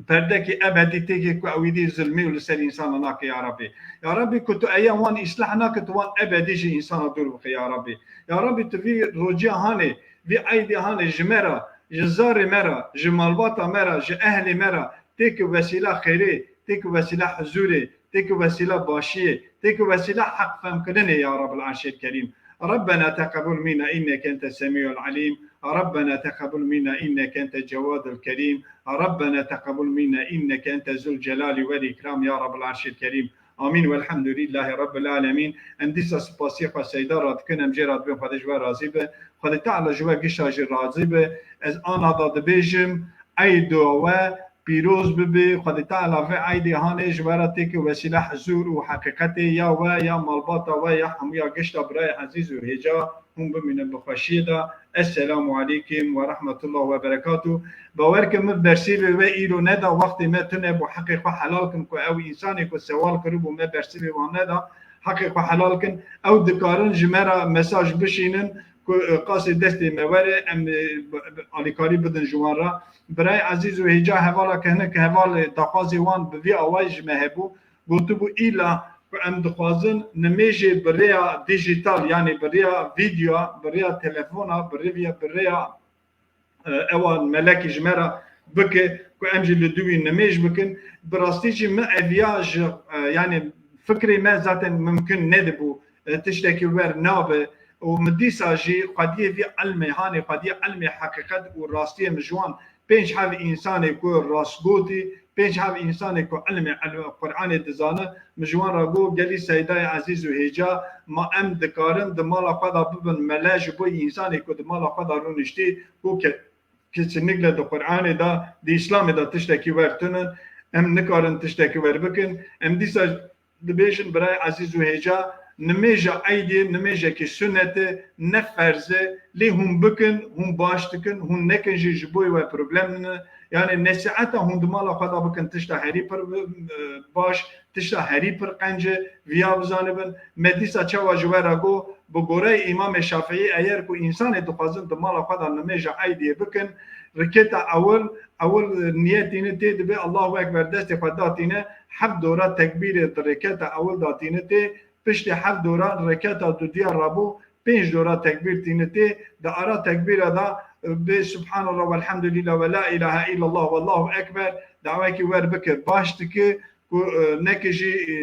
perdekî ebedî têkê ku ewî dî zilmî û li ser însana nake, ya Rabbî. Ya Rabbî, ku tu eya wan îslah nake, tu wan ebedî ji însana dûr bixe, ya Rabbî. Ya Rabbî, tu vî rociya hanê, vî eydê hanê ji me re, ji zarê me re, ji malbata me re, ji ehlê me re tê ku wesîla xêrê, tê ku wesîla huzûrê, tê ku wesîla başiyê, tê ku wesîla heq femkirinê, ya Rabbel Erşêl Kerîm. ربنا تقبل منا إنك أنت السميع العليم. ربنا تقبل منا إنك أنت الجواد الكريم. ربنا تقبل منا إنك أنت ذو الجلال والإكرام يا رب العرش الكريم. Amîn. Welhamdulîllahî Rabbil Alemîn. Em dîsa spasiyê xwe Seyda re dikin, em jê re dibin, Xwedê ji we razî be. Xwedê Teala ji we gişta jî razî be. Ez ana da dibêjim, eydo we pîroz bibe. Xwedê Teala vê eydê hanê ji we re têke wesîle hizûr û heqîqetê ya we, ya malbata we, ya hemûya gişta birayê ezîz û hêja hûn bimînin bi xweşiyê de. Esselamu aleykum ve rahmetullah ve berekatuh. Bawer ke min bersîvê we îro neda, wextê me tune bû heqê xwe helal kin ku ew însanê ku sewal kiribû me bersîvê wan neda, heqê xwe helal kin. Ew dikarin ji me re mesaj bişînin ku, e, qasê destê me were, em, e, b-, b-, alîkarî bidin ji wan re. Birayê ezîz û hêja hevala ke hinek heval, e, daxwazê wan bi vî awayî ji me hebû, gotibû îla ku em dixwazin nimêjê bi rêya dîjîtal, yanî bi rêya vîdyoya, bi rêya telefona, bi rêya, bi rêya, e, ewa melekî ji me re bike ku em jî li dû wî nimêj bikin. Bi rastî jî min eviya ji, e, yanî fikrê me zaten mimkun nedibû, e, tiştekî wer nabe û min dîsa jî xwediyê vî ilmê, hanê xwediyê ilmê heqîqet û rastiyê min ji wan pênc heb însanê ku rastgotî, pênc heb însanê ku ilmê, ilmê Qur'anê dizane, min ji wan re got, gelî Seydayê ezîz û hêja, ma em dikarin di mala xwe de bibin mele ji bo însanê ku di mala xwe de rûniştî, ku ke-, kesinlikle di Qur'anê de, di Îslamê de tiştekî wer tune, em nikarin tiştekî wer bikin. Em dîsa dibêjin, birayê ezîz û hêja, nimêja eydê nimêjekî sunnet e, ne ferz e, lê hûn bikin, hûn baş dikin, hûn nekin jî ji bo we problem nîne. Yanî nesîheta hûn di mala xwe de bikin, tişta herî pir, e, baş, tişta herî pir qenc e, viya bizanibin. Me dîsa çawa ji we re got, bi goreyê Îmamê Şafîî, eger ku însanê dixwazin di mala xwe de nimêja eydê bikin, riketa ewil, ewil niyetîne tê, dibê Allahu Ekber, destê xwe datîne, heft dora tekbîrê di rêketa ewil de tîne tê, piştî heft dora rêketa dudiya rabû pênc dora tekbîr tîne tê, di ara tekbîra de, e, bê Subhanallah, Velhamdülillah ve la ilahe illallah, Vallahu Ekber, dawekî wer bike, baş dike, ku, e, neke jî, e,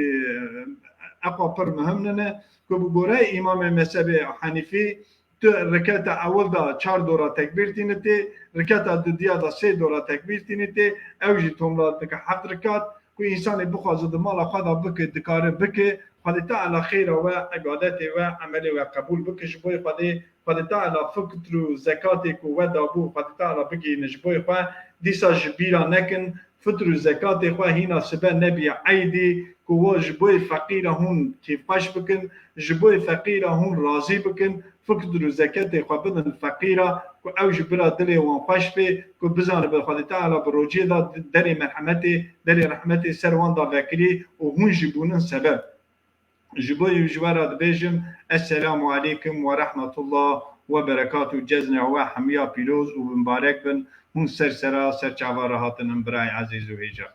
eqa pir muhim nine, ku bi goreyê Îmamê Mezhebê Henîfî, tu riketa ewil de çar dora tekbîr tîne tê, riketa dudiya de sê dora tekbîr tîne tê, ew jî tomla dike heft rikat, ku însanê bixwaze di mala xwe de bike, dikare bike, Xwedê Teala xêra we, îbadetê we, emelê we qebûl bike ji bo Xwedê, Xwedê Teala fikr û zekatê ku we dabû, Xwedê Teala bigihîne ji bo xwe, dîsa ji bîra nekin, fitr û zekatê xwe hîna sibe nebiye eydî, ku wo ji bo feqîra hûn kêfxweş bikin, ji bo feqîra hûn razî bikin, fitr û zekatê xwe bidin feqîra, ku ew ji bira dilê wan xweş bê, ku bizanibe Xwedê Teala bi rojiyê de derê merhemetê, derê rehmetê ser wan de vekirî û hûn jî bûnin sebeb. Ji bo ji we re dibêjim, Esselamu aleykum ve rahmetullah ve berekatuh. Cezna we hemiya pîroz û bimbarek bin. Hûn ser sera, ser çava re hatin, em birayê ezîz û hêja.